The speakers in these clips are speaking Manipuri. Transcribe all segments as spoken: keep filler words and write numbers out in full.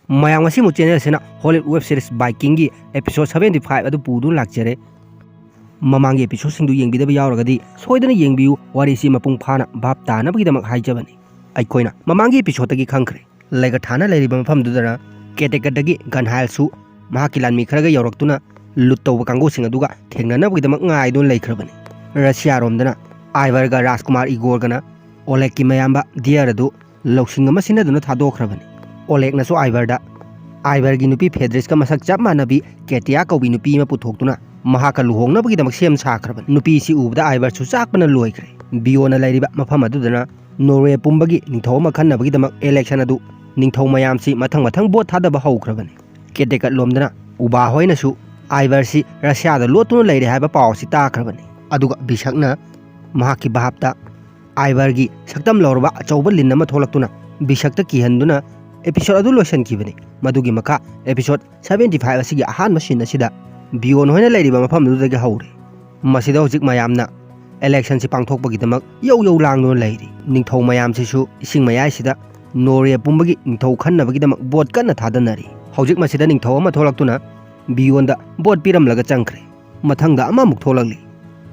ꯃꯌꯥꯝ, ꯉꯁꯤꯃꯨꯛ ꯆꯦꯅꯦꯜꯁꯤꯅ ꯍꯣꯂꯤꯋꯨꯗ ꯋꯦꯕ ꯁꯤꯔꯤꯁ ꯕꯥꯏꯀꯤꯡꯒꯤ ꯑꯦꯄꯤꯁꯣꯗ ꯁꯚꯦꯟꯇꯤ ꯐꯥꯏꯚ ꯑꯗꯨ ꯄꯨꯗꯨꯅ ꯂꯥꯛꯆꯔꯦ꯫ ꯃꯃꯥꯡꯒꯤ ꯑꯦꯄꯤꯁꯣꯗꯁꯤꯡꯗꯨ ꯌꯦꯡꯕꯤꯗꯕ ꯌꯥꯎꯔꯒꯗꯤ ꯁꯣꯏꯗꯅ ꯌꯦꯡꯕꯤꯌꯨ, ꯋꯥꯔꯤꯁꯤ ꯃꯄꯨꯡ ꯐꯥꯅ ꯚꯥꯞ ꯇꯥꯅꯕꯒꯤꯗꯃꯛ ꯍꯥꯏꯖꯕꯅꯤ꯫ ꯑꯩꯈꯣꯏꯅ ꯃꯃꯥꯡꯒꯤ ꯑꯦꯄꯤꯁꯣꯗꯇꯒꯤ ꯈꯪꯈ꯭ꯔꯦ, ꯂꯩꯒ ꯊꯥꯅ ꯂꯩꯔꯤꯕ ꯃꯐꯝꯗꯨꯗꯅ ꯀꯦꯇꯦꯀꯠꯇꯒꯤ ꯒꯟꯍꯥꯏꯜꯁꯨ ꯃꯍꯥꯛꯀꯤ ꯂꯥꯟꯃꯤ ꯈꯔꯒ ꯌꯧꯔꯛꯇꯨꯅ ꯂꯨꯠ ꯇꯧꯕ ꯀꯥꯡꯕꯨꯁꯤꯡ ꯑꯗꯨꯒ ꯊꯦꯡꯅꯅꯕꯒꯤꯗꯃꯛ ꯉꯥꯏꯗꯨꯅ ꯂꯩꯈ꯭ꯔꯕꯅꯤ꯫ ꯔꯁꯤꯌꯥꯔꯣꯝꯗꯅ ꯑꯥꯏꯚꯔꯒ ꯔꯥꯖꯀꯨꯃꯥꯔ ꯏꯒꯣꯔꯒꯅ ꯑꯣꯂꯦꯒꯀꯤ ꯃꯌꯥꯝꯕ ꯗꯤꯌꯔ ꯑꯗꯨ ꯂꯧꯁꯤꯡ ꯑꯃ ꯁꯤꯟꯅꯗꯨꯅ ꯊꯥꯗꯣꯛꯈ꯭ꯔꯕꯅꯤ꯫ ꯑꯣꯂꯦꯒꯅꯁꯨ ꯑꯥꯏꯚꯔꯗ ꯑꯥꯏꯚꯔꯒꯤ ꯅꯨꯄꯤ ꯐꯦꯗ꯭ꯔꯤꯁꯀ ꯃꯁꯛ ꯆꯞ ꯃꯥꯟꯅꯕꯤ ꯀꯦꯇꯤꯌꯥ ꯀꯧꯕꯤ ꯅꯨꯄꯤ ꯑꯃ ꯄꯨꯊꯣꯛꯇꯨꯅ ꯃꯍꯥꯛꯀ ꯂꯨꯍꯣꯡꯅꯕꯒꯤꯗꯃꯛ ꯁꯦꯝ ꯁꯥꯈ꯭ꯔꯕꯅꯤ꯫ ꯅꯨꯄꯤꯁꯤ ꯎꯕꯗ ꯑꯥꯏꯚꯔꯁꯨ ꯆꯥꯛꯄꯅ ꯂꯣꯏꯈ꯭ꯔꯦ꯫ ꯕꯤꯌꯣꯟꯅ ꯂꯩꯔꯤꯕ ꯃꯐꯝ ꯑꯗꯨꯗꯅ ꯅꯣꯔꯋꯦ ꯄꯨꯝꯕꯒꯤ ꯅꯤꯡꯊꯧ ꯑꯃ ꯈꯟꯅꯕꯒꯤꯗꯃꯛ ꯏꯂꯦꯛꯁꯟ ꯑꯗꯨ ꯅꯤꯡꯊꯧ ꯃꯌꯥꯝꯁꯤ ꯃꯊꯪ ꯃꯊꯪ ꯚꯣꯠ ꯊꯥꯗꯕ ꯍꯧꯈ꯭ꯔꯕꯅꯤ꯫ ꯀꯦꯇꯦꯀꯠ ꯂꯣꯝꯗꯅ ꯎꯕꯥ ꯍꯣꯏꯅꯁꯨ ꯑꯥꯏꯚꯔꯁꯤ ꯔꯁꯤꯌꯥꯗ ꯂꯣꯠꯇꯨꯅ ꯂꯩꯔꯦ ꯍꯥꯏꯕ ꯄꯥꯎ ꯑꯁꯤ ꯇꯥꯈ꯭ꯔꯕꯅꯤ꯫ ꯑꯗꯨꯒ ꯕꯤꯁꯛꯅ ꯃꯍꯥꯛꯀꯤ ꯚꯥꯞꯇ ꯑꯥꯏꯚꯔꯒꯤ ꯁꯛꯇꯝ ꯂꯧꯔꯕ ꯑꯆꯧꯕ ꯂꯤꯟ ꯑꯃ ꯊꯣꯛꯂꯛꯇꯨꯅ ꯕꯤꯁꯛꯇ ꯀꯤꯍꯟꯗꯨꯅ ꯑꯦꯄꯤꯁꯣꯗ ꯑꯗꯨ ꯂꯣꯏꯁꯤꯟꯈꯤꯕꯅꯤ꯫ ꯃꯗꯨꯒꯤ ꯃꯈꯥ ꯑꯦꯄꯤꯁꯣꯗ ꯁꯚꯦꯟꯇꯤ ꯐꯥꯏꯚ ꯑꯁꯤꯒꯤ ꯑꯍꯥꯟꯕ ꯁꯤꯟ ꯑꯁꯤꯗ ꯕꯤꯌꯣꯟ ꯍꯣꯏꯅ ꯂꯩꯔꯤꯕ ꯃꯐꯝꯗꯨꯗꯒꯤ ꯍꯧꯔꯦ꯫ ꯃꯁꯤꯗ ꯍꯧꯖꯤꯛ ꯃꯌꯥꯝꯅ ꯏꯂꯦꯛꯁꯟꯁꯤ ꯄꯥꯡꯊꯣꯛꯄꯒꯤꯗꯃꯛ ꯌꯧ ꯌꯧ ꯂꯥꯡꯗꯨꯅ ꯂꯩꯔꯤ꯫ ꯅꯤꯡꯊꯧ ꯃꯌꯥꯝꯁꯤꯁꯨ ꯏꯁꯤꯡ ꯃꯌꯥꯏꯁꯤꯗ ꯅꯣꯔꯋꯦ ꯄꯨꯝꯕꯒꯤ ꯅꯤꯡꯊꯧ ꯈꯟꯅꯕꯒꯤꯗꯃꯛ ꯚꯣꯠ ꯀꯟꯅ ꯊꯥꯗꯅꯔꯤ꯫ ꯍꯧꯖꯤꯛ ꯃꯁꯤꯗ ꯅꯤꯡꯊꯧ ꯑꯃ ꯊꯣꯛꯂꯛꯇꯨꯅ ꯕꯤꯌꯣꯟꯗ ꯚꯣꯠ ꯄꯤꯔꯝꯂꯒ ꯆꯪꯈ꯭ꯔꯦ꯫ ꯃꯊꯪꯗ ꯑꯃꯃꯨꯛ ꯊꯣꯛꯂꯛꯂꯤ꯫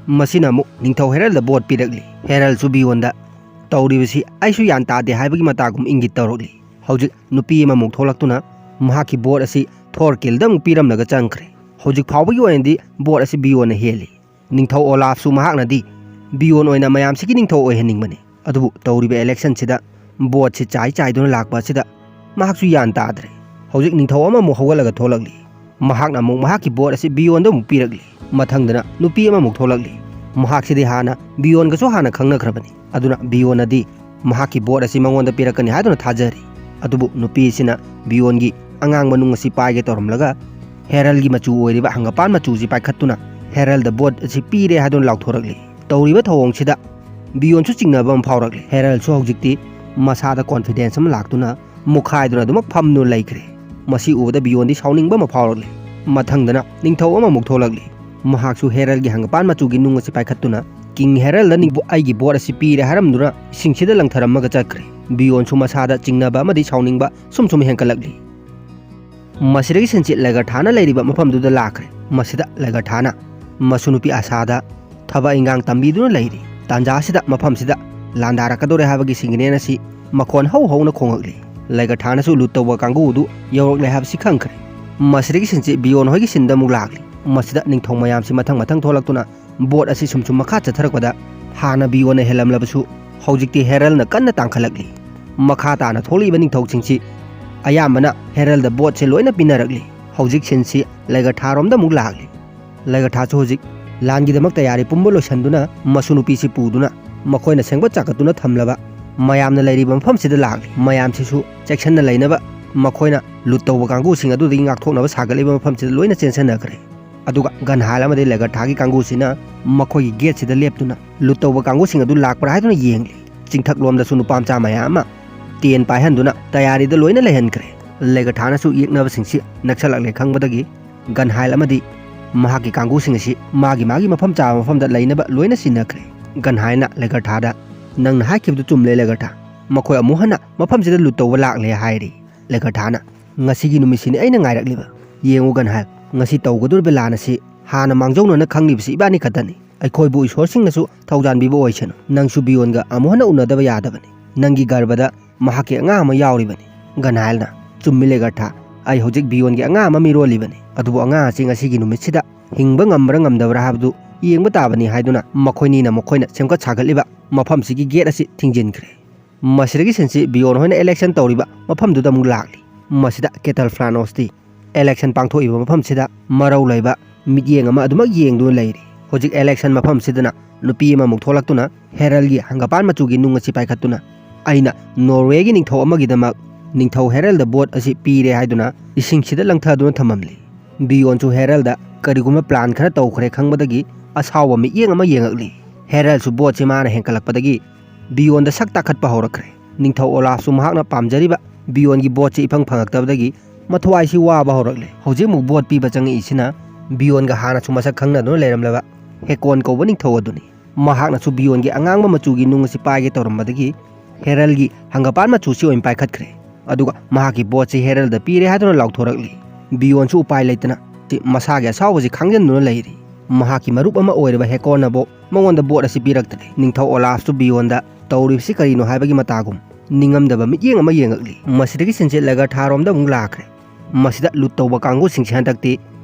ꯃꯁꯤꯅ ꯑꯃꯨꯛ ꯅꯤꯡꯊꯧ ꯍꯦꯔꯜꯗ ꯚꯣꯠ ꯄꯤꯔꯛꯂꯤ꯫ ꯍꯦꯔꯜꯁꯨ ꯕꯤꯌꯣꯟꯗ ꯇꯧꯔꯤꯕꯁꯤ ꯑꯩꯁꯨ ꯒ꯭ꯌꯥꯟ ꯇꯥꯗꯦ ꯍꯥꯏꯕꯒꯤ ꯃꯇꯥꯒꯨꯝ ꯏꯪꯒꯤꯠ ꯇꯧꯔꯛꯂꯤ꯫ ꯍꯧꯖꯤꯛ ꯅꯨꯄꯤ ꯑꯃꯃꯨꯛ ꯊꯣꯛꯂꯛꯇꯨꯅ ꯃꯍꯥꯛꯀꯤ ꯚꯣꯠ ꯑꯁꯤ ꯊꯣꯔꯀꯤꯜꯗ ꯑꯃꯨꯛ ꯄꯤꯔꯝꯂꯒ ꯆꯪꯈ꯭ꯔꯦ꯫ ꯍꯧꯖꯤꯛ ꯐꯥꯎꯕꯒꯤ ꯑꯣꯏꯅꯗꯤ ꯚꯣꯠ ꯑꯁꯤ ꯕꯤꯌꯣꯟꯅ ꯍꯦꯜꯂꯤ꯫ ꯅꯤꯡꯊꯧ ꯑꯣꯂꯥꯐꯁꯨ ꯃꯍꯥꯛꯅꯗꯤ ꯕꯤꯌꯣꯟ ꯑꯣꯏꯅ ꯃꯌꯥꯝꯁꯤꯒꯤ ꯅꯤꯡꯊꯧ ꯑꯣꯏꯍꯟꯅꯤꯡꯕꯅꯤ꯫ ꯑꯗꯨꯕꯨ ꯇꯧꯔꯤꯕ ꯏꯂꯦꯛꯁꯟꯁꯤꯗ ꯚꯣꯠꯁꯤ ꯆꯥꯏ ꯆꯥꯏꯗꯨꯅ ꯂꯥꯛꯄ ꯑꯁꯤꯗ ꯃꯍꯥꯛꯁꯨ ꯒ꯭ꯌꯥꯟ ꯇꯥꯗ꯭ꯔꯦ꯫ ꯍꯧꯖꯤꯛ ꯅꯤꯡꯊꯧ ꯑꯃꯃꯨꯛ ꯍꯧꯒꯠꯂꯒ ꯊꯣꯛꯂꯛꯂꯤ꯫ ꯃꯍꯥꯛꯅ ꯑꯃꯨꯛ ꯃꯍꯥꯛꯀꯤ ꯚꯣꯠ ꯑꯁꯤ ꯕꯤꯌꯣꯟꯗ ꯑꯃꯨꯛ ꯄꯤꯔꯛꯂꯤ꯫ ꯃꯊꯪꯗꯅ ꯅꯨꯄꯤ ꯑꯃꯃꯨꯛ ꯊꯣꯛꯂꯛꯂꯤ꯫ ꯃꯍꯥꯛꯁꯤꯗꯤ ꯍꯥꯟꯅ ꯕꯤꯌꯣꯟꯒꯁꯨ ꯍꯥꯟꯅ ꯈꯪꯅꯈ꯭ꯔꯕꯅꯤ꯫ ꯑꯗꯨꯅ ꯕꯤꯌꯣꯟꯅꯗꯤ ꯃꯍꯥꯛꯀꯤ ꯚꯣꯠ ꯑꯁꯤ ꯃꯉꯣꯟꯗ ꯄꯤꯔꯛꯀꯅꯤ ꯍꯥꯏꯗꯨꯅ ꯊꯥꯖꯔꯤ꯫ ꯑꯗꯨꯕꯨ ꯅꯨꯄꯤꯁꯤꯅ ꯕꯤꯌꯣꯟꯒꯤ ꯑꯉꯥꯡꯕ ꯅꯨꯡ ꯑꯁꯤ ꯄꯥꯏꯒꯦ ꯇꯧꯔꯝꯂꯒ ꯍꯦꯔꯜꯒꯤ ꯃꯆꯨ ꯑꯣꯏꯔꯤꯕ ꯍꯪꯒꯄꯥꯟ ꯃꯆꯨꯁꯤ ꯄꯥꯏꯈꯠꯇꯨꯅ ꯍꯦꯔꯜꯗ ꯚꯣꯠ ꯑꯁꯤ ꯄꯤꯔꯦ ꯍꯥꯏꯗꯨꯅ ꯂꯥꯎꯊꯣꯔꯛꯂꯤ꯫ ꯇꯧꯔꯤꯕ ꯊꯧꯑꯣꯡꯁꯤꯗ ꯕꯤꯌꯣꯟꯁꯨ ꯆꯤꯡꯅꯕ ꯑꯃ ꯐꯥꯎꯔꯛꯂꯦ꯫ ꯍꯦꯔꯜꯁꯨ ꯍꯧꯖꯤꯛꯇꯤ ꯃꯁꯥꯗ ꯀꯣꯟꯐꯤꯗꯦꯟꯁ ꯑꯃ ꯂꯥꯛꯇꯨꯅ ꯃꯨꯛꯈꯥꯏꯗꯨꯅ ꯑꯗꯨꯃꯛ ꯐꯝꯗꯨꯅ ꯂꯩꯈ꯭ꯔꯦ꯫ ꯃꯁꯤ ꯎꯕꯗ ꯕꯤꯌꯣꯟꯗꯤ ꯁꯥꯎꯅꯤꯡꯕ ꯑꯃ ꯐꯥꯎꯔꯛꯂꯦ꯫ ꯃꯊꯪꯗꯅ ꯅꯤꯡꯊꯧ ꯑꯃꯃꯨꯛ ꯊꯣꯛꯂꯛꯂꯤ꯫ ꯃꯍꯥꯛꯁꯨ ꯍꯦꯔꯜꯒꯤ ꯍꯪꯒꯄꯥꯟ ꯃꯆꯨꯒꯤ ꯅꯨꯡ ꯑꯁꯤ ꯄꯥꯏꯈꯠꯇꯨꯅ ꯀꯤꯡ ꯍꯦꯔꯜꯗ ꯅꯤꯡꯕꯨ ꯑꯩꯒꯤ ꯚꯣꯠ ꯑꯁꯤ ꯄꯤꯔꯦ ꯍꯥꯏꯔꯝꯗꯨꯅ ꯏꯁꯤꯡꯁꯤꯗ ꯂꯪꯊꯔꯝꯃꯒ ꯆꯠꯈ꯭ꯔꯦ꯫ ꯕꯤꯌꯣꯟꯁꯨ ꯃꯁꯥꯗ ꯆꯤꯡꯅꯕ ꯑꯃꯗꯤ ꯁꯥꯎꯅꯤꯡꯕ ꯁꯨꯝ ꯁꯨꯝ ꯍꯦꯟꯀꯠꯂꯛꯂꯤ꯫ ꯃꯁꯤꯗꯒꯤ ꯁꯤꯟꯁꯤ ꯂꯦꯒꯔꯊꯥꯅ ꯂꯩꯔꯤꯕ ꯃꯐꯝꯗꯨꯗ ꯂꯥꯛꯈ꯭ꯔꯦ꯫ ꯃꯁꯤꯗ ꯂꯦꯒꯔꯊꯥꯅ ꯃꯁꯨ ꯅꯨꯄꯤ ꯑꯁꯥꯗ ꯊꯕꯛ ꯏꯟꯈꯥꯡ ꯇꯝꯕꯤꯗꯨꯅ ꯂꯩꯔꯤ꯫ ꯇꯥꯟꯖꯥ ꯑꯁꯤꯗ ꯃꯐꯝꯁꯤꯗ ꯂꯥꯟꯗꯥꯔꯛꯀꯗꯧꯔꯦ ꯍꯥꯏꯕꯒꯤ ꯁꯤꯒꯅꯦꯜ ꯑꯁꯤ ꯃꯈꯣꯟ ꯍꯧ ꯍꯧꯅ ꯈꯣꯡꯉꯛꯂꯤ꯫ ꯂꯦꯒꯔꯊꯥꯅꯁꯨ ꯂꯨꯠ ꯇꯧꯕ ꯀꯥꯡꯕꯨ ꯑꯗꯨ ꯌꯧꯔꯛꯂꯦ ꯍꯥꯏꯕꯁꯤ ꯈꯪꯈ꯭ꯔꯦ꯫ ꯃꯁꯤꯗꯒꯤ ꯁꯤꯟꯁꯤ ꯕꯤꯌꯣꯟ ꯍꯣꯏꯒꯤ ꯁꯤꯟꯗ ꯑꯃꯨꯛ ꯂꯥꯛꯂꯤ꯫ ꯃꯁꯤꯗ ꯅꯤꯡꯊꯧ ꯃꯌꯥꯝꯁꯤ ꯃꯊꯪ ꯃꯊꯪ ꯊꯣꯛꯂꯛꯇꯨꯅ ꯕꯣꯠ ꯑꯁꯤ ꯁꯨꯝ ꯁꯨꯝ ꯃꯈꯥ ꯆꯠꯊꯔꯛꯄꯗ ꯍꯥꯟꯅ ꯕꯤꯌꯣꯟꯅ ꯍꯦꯜꯂꯝꯂꯕꯁꯨ ꯍꯧꯖꯤꯛꯇꯤ ꯍꯦꯔꯜꯅ ꯀꯟꯅ ꯇꯥꯡꯈꯠꯂꯛꯂꯤ꯫ ꯃꯈꯥ ꯇꯥꯅ ꯊꯣꯛꯂꯛꯏꯕ ꯅꯤꯡꯊꯧꯁꯤꯡꯁꯤ ꯑꯌꯥꯝꯕꯅ ꯍꯦꯔꯜꯗ ꯕꯣꯠꯁꯦ ꯂꯣꯏꯅ ꯄꯤꯅꯔꯛꯂꯤ꯫ ꯍꯧꯖꯤꯛ ꯁꯤꯟꯁꯤ ꯂꯦꯒꯔꯊꯥꯔꯣꯝꯗ ꯑꯃꯨꯛ ꯂꯥꯛꯂꯤ꯫ ꯂꯦꯒꯔꯊꯥꯁꯨ ꯍꯧꯖꯤꯛ ꯂꯥꯟꯒꯤꯗꯃꯛ ꯇꯌꯥꯔꯤ ꯄꯨꯝꯕ ꯂꯣꯏꯁꯤꯟꯗꯨꯅ ꯃꯁꯨ ꯅꯨꯄꯤꯁꯤ ꯄꯨꯗꯨꯅ ꯃꯈꯣꯏꯅ ꯁꯦꯝꯒꯠ ꯆꯥꯒꯠꯇꯨꯅ ꯊꯝꯂꯕ ꯃꯌꯥꯝꯅ ꯂꯩꯔꯤꯕ ꯃꯐꯝꯁꯤꯗ ꯂꯥꯛꯂꯤ꯫ ꯃꯌꯥꯝꯁꯤꯁꯨ ꯆꯦꯛꯁꯤꯟꯅ ꯂꯩꯅꯕ ꯃꯈꯣꯏꯅ ꯂꯨꯠ ꯇꯧꯕ ꯀꯥꯡꯕꯨꯁꯤꯡ ꯑꯗꯨꯗꯒꯤ ꯉꯥꯛꯊꯣꯛꯅꯕ ꯁꯥꯒꯠꯂꯤꯕ ꯃꯐꯝꯁꯤꯗ ꯂꯣꯏꯅ ꯆꯦꯟꯁꯤꯟꯅꯈ꯭ꯔꯦ꯫ ꯑꯗꯨꯒ ꯒꯟꯍꯥꯏꯜ ꯑꯃꯗꯤ ꯂꯦꯒꯔꯊꯥꯒꯤ ꯀꯥꯡꯕꯨꯁꯤꯅ ꯃꯈꯣꯏꯒꯤ ꯒꯦꯠꯁꯤꯗ ꯂꯦꯞꯇꯨꯅ ꯂꯨꯠ ꯇꯧꯕ ꯀꯥꯡꯕꯨꯁꯤꯡ ꯑꯗꯨ ꯂꯥꯛꯄ꯭ꯔꯥ ꯍꯥꯏꯗꯨꯅ ꯌꯦꯡꯂꯤ꯫ ꯆꯤꯡꯊꯛꯂꯣꯝꯗꯁꯨ ꯅꯨꯄꯥ ꯃꯆꯥ ꯃꯌꯥꯝ ꯑꯃ ꯇꯦꯟ ꯄꯥꯏꯍꯟꯗꯨꯅ ꯇꯌꯥꯔꯤꯗ ꯂꯣꯏꯅ ꯂꯩꯍꯟꯈ꯭ꯔꯦ꯫ ꯂꯦꯒꯔꯊꯥꯅꯁꯨ ꯌꯦꯛꯅꯕꯁꯤꯡꯁꯤ ꯅꯛꯁꯜꯂꯛꯂꯦ ꯈꯪꯕꯗꯒꯤ ꯒꯟꯍꯥꯏꯜ ꯑꯃꯗꯤ ꯃꯍꯥꯛꯀꯤ ꯀꯥꯡꯕꯨꯁꯤꯡ ꯑꯁꯤ ꯃꯥꯒꯤ ꯃꯥꯒꯤ ꯃꯐꯝ ꯆꯥꯕ ꯃꯐꯝꯗ ꯂꯩꯅꯕ ꯂꯣꯏꯅ ꯁꯤꯟꯅꯈ꯭ꯔꯦ꯫ ꯒꯟꯍꯥꯏꯜꯅ ꯂꯦꯒꯔꯊꯥꯗ, "ꯅꯪꯅ ꯍꯥꯏꯈꯤꯕꯗꯨ ꯆꯨꯝꯂꯦ ꯂꯦꯒꯔꯊꯥ, ꯃꯈꯣꯏ ꯑꯃꯨꯛ ꯍꯟꯅ ꯃꯐꯝꯁꯤꯗ ꯂꯨꯠ ꯇꯧꯕ ꯂꯥꯛꯂꯦ" ꯍꯥꯏꯔꯤ꯫ ꯂꯦꯒꯔꯊꯥꯅ, "ꯉꯁꯤꯒꯤ ꯅꯨꯃꯤꯠꯁꯤꯅꯤ ꯑꯩꯅ ꯉꯥꯏꯔꯛꯂꯤꯕ꯫ ꯌꯦꯡꯉꯨ ꯒꯟꯍꯥꯏꯜ, ꯉꯁꯤ ꯇꯧꯒꯗꯧꯔꯤꯕ ꯂꯥꯟ ꯑꯁꯤ ꯍꯥꯟꯅ ꯃꯥꯡꯖꯧꯅꯅ ꯈꯪꯂꯤꯕꯁꯤ ꯏꯕꯥꯅꯤ ꯈꯛꯇꯅꯤ꯫ ꯑꯩꯈꯣꯏꯕꯨ ꯏꯁꯣꯔꯁꯤꯡꯅꯁꯨ ꯊꯧꯖꯥꯟꯕꯤꯕ ꯑꯣꯏꯁꯅꯨ꯫ ꯅꯪꯁꯨ ꯕꯤꯌꯣꯟꯒ ꯑꯃꯨꯛ ꯍꯟꯅ ꯎꯅꯗꯕ ꯌꯥꯗꯕꯅꯤ꯫ ꯅꯪꯒꯤ ꯒꯔꯚꯗ ꯃꯍꯥꯛꯀꯤ ꯑꯉꯥꯡ ꯑꯃ ꯌꯥꯎꯔꯤꯕꯅꯤ꯫" ꯒꯟꯍꯥꯏꯜꯅ, "ꯆꯨꯝꯃꯤ ꯂꯦꯒꯔꯊꯥ, ꯑꯩ ꯍꯧꯖꯤꯛ ꯕꯤꯌꯣꯟꯒꯤ ꯑꯉꯥꯡ ꯑꯃ ꯃꯤꯔꯣꯜꯂꯤꯕꯅꯤ꯫ ꯑꯗꯨꯕꯨ ꯑꯉꯥꯡ ꯑꯁꯤ ꯉꯁꯤꯒꯤ ꯅꯨꯃꯤꯠꯁꯤꯗ ꯍꯤꯡꯕ ꯉꯝꯕ꯭ꯔꯥ ꯉꯝꯗꯕ꯭ꯔꯥ ꯍꯥꯏꯕꯗꯨ ꯌꯦꯡꯕ ꯇꯥꯕꯅꯤ" ꯍꯥꯏꯗꯨꯅ ꯃꯈꯣꯏꯅꯤꯅ ꯃꯈꯣꯏꯅ ꯁꯦꯝꯒꯠ ꯁꯥꯒꯠꯂꯤꯕ ꯃꯐꯝꯁꯤꯒꯤ ꯒꯦꯠ ꯑꯁꯤ ꯊꯤꯡꯖꯤꯟꯈ꯭ꯔꯦ꯫ ꯃꯁꯤꯗꯒꯤ ꯁꯤꯟꯁꯤ ꯕꯤꯌꯣꯟ ꯍꯣꯏꯅ ꯏꯂꯦꯛꯁꯟ ꯇꯧꯔꯤꯕ ꯃꯐꯝꯗꯨꯗ ꯑꯃꯨꯛ ꯂꯥꯛꯂꯤ꯫ ꯃꯁꯤꯗ ꯀꯦꯇꯜ ꯐ꯭ꯂꯥꯅꯣꯁꯇꯤ ꯏꯂꯦꯛꯁꯟ ꯄꯥꯡꯊꯣꯛꯏꯕ ꯃꯐꯝꯁꯤꯗ ꯃꯔꯧ ꯂꯩꯕ ꯃꯤꯠꯌꯦꯡ ꯑꯃ ꯑꯗꯨꯃꯛ ꯌꯦꯡꯗꯨꯅ ꯂꯩꯔꯤ꯫ ꯍꯧꯖꯤꯛ ꯏꯂꯦꯛꯁꯟ ꯃꯐꯝꯁꯤꯗꯅ ꯅꯨꯄꯤ ꯑꯃꯃꯨꯛ ꯊꯣꯛꯂꯛꯇꯨꯅ ꯍꯦꯔꯜꯒꯤ ꯍꯪꯒꯄꯥꯟ ꯃꯆꯨꯒꯤ ꯅꯨꯡ ꯑꯁꯤ ꯄꯥꯏꯈꯠꯇꯨꯅ, "ꯑꯩꯅ ꯅꯣꯔꯋꯦꯒꯤ ꯅꯤꯡꯊꯧ ꯑꯃꯒꯤꯗꯃꯛ ꯅꯤꯡꯊꯧ ꯍꯦꯔꯜꯗ ꯕꯣꯠ ꯑꯁꯤ ꯄꯤꯔꯦ" ꯍꯥꯏꯗꯨꯅ ꯏꯁꯤꯡꯁꯤꯗ ꯂꯪꯊꯗꯨꯅ ꯊꯝꯃꯝꯂꯤ꯫ ꯕꯤꯌꯣꯟꯁꯨ ꯍꯦꯔꯜꯗ ꯀꯔꯤꯒꯨꯝꯕ ꯄ꯭ꯂꯥꯟ ꯈꯔ ꯇꯧꯈ꯭ꯔꯦ ꯈꯪꯕꯗꯒꯤ ꯑꯁꯥꯎꯕ ꯃꯤꯠꯌꯦꯡ ꯑꯃ ꯌꯦꯡꯉꯛꯂꯤ꯫ ꯍꯦꯔꯜꯁꯨ ꯕꯣꯠꯁꯤ ꯃꯥꯅ ꯍꯦꯟꯀꯠꯂꯛꯄꯗꯒꯤ ꯕꯤꯌꯣꯟꯗ ꯁꯛ ꯇꯥꯈꯠꯄ ꯍꯧꯔꯛꯈ꯭ꯔꯦ꯫ ꯅꯤꯡꯊꯧ ꯑꯣꯂꯥꯐꯁꯨ ꯃꯍꯥꯛꯅ ꯄꯥꯝꯖꯔꯤꯕ ꯕꯤꯌꯣꯟꯒꯤ ꯕꯣꯠꯁꯤ ꯏꯐꯪ ꯐꯪꯉꯛꯇꯕꯗꯒꯤ ꯃꯊ꯭ꯋꯥꯏꯁꯤ ꯋꯥꯕ ꯍꯧꯔꯛꯂꯦ꯫ ꯍꯧꯖꯤꯛ ꯑꯃꯨꯛ ꯕꯣꯠ ꯄꯤꯕ ꯆꯪꯉꯛꯏꯁꯤꯅ ꯕꯤꯌꯣꯟꯒ ꯍꯥꯟꯅꯁꯨ ꯃꯁꯛ ꯈꯪꯅꯗꯨꯅ ꯂꯩꯔꯝꯂꯕ ꯍꯦꯀꯣꯟ ꯀꯧꯕ ꯅꯤꯡꯊꯧ ꯑꯗꯨꯅꯤ꯫ ꯃꯍꯥꯛꯅꯁꯨ ꯕꯤꯌꯣꯟꯒꯤ ꯑꯉꯥꯡꯕ ꯃꯆꯨꯒꯤ ꯅꯨꯡ ꯑꯁꯤ ꯄꯥꯏꯒꯦ ꯇꯧꯔꯝꯕꯗꯒꯤ ꯍꯦꯔꯜꯒꯤ ꯍꯪꯒꯄꯥꯟ ꯃꯆꯨꯁꯤ ꯑꯣꯏꯅ ꯄꯥꯏꯈꯠꯈ꯭ꯔꯦ꯫ ꯑꯗꯨꯒ ꯃꯍꯥꯛꯀꯤ ꯚꯣꯠꯁꯤ ꯍꯦꯔꯜꯗ ꯄꯤꯔꯦ ꯍꯥꯏꯗꯨꯅ ꯂꯥꯎꯊꯣꯔꯛꯂꯤ꯫ ꯕꯤꯌꯣꯟꯁꯨ ꯎꯄꯥꯏ ꯂꯩꯇꯅ ꯃꯁꯥꯒꯤ ꯑꯁꯥꯎꯕꯁꯤ ꯈꯥꯡꯖꯤꯟꯗꯨꯅ ꯂꯩꯔꯤ꯫ ꯃꯍꯥꯛꯀꯤ ꯃꯔꯨꯞ ꯑꯃ ꯑꯣꯏꯔꯤꯕ ꯍꯦꯀꯣꯔꯅꯕꯨ ꯃꯉꯣꯟꯗ ꯚꯣꯠ ꯑꯁꯤ ꯄꯤꯔꯛꯇ꯭ꯔꯦ꯫ ꯅꯤꯡꯊꯧ ꯑꯣꯂꯥꯐꯁꯨ ꯕꯤꯌꯣꯟꯗ ꯇꯧꯔꯤꯕꯁꯤ ꯀꯔꯤꯅꯣ ꯍꯥꯏꯕꯒꯤ ꯃꯇꯥꯒꯨꯝ ꯅꯤꯡꯉꯝꯗꯕ ꯃꯤꯠꯌꯦꯡ ꯑꯃ ꯌꯦꯡꯉꯛꯂꯤ꯫ ꯃꯁꯤꯗꯒꯤ ꯁꯤꯟꯁꯦ ꯂꯦꯒꯔꯊꯥꯔꯣꯝꯗ ꯑꯃꯨꯛ ꯂꯥꯛꯈ꯭ꯔꯦ꯫ ꯃꯁꯤꯗ ꯂꯨꯠ ꯇꯧꯕ ꯀꯥꯡꯕꯨꯁꯤꯡꯁꯦ ꯍꯟꯗꯛꯇꯤ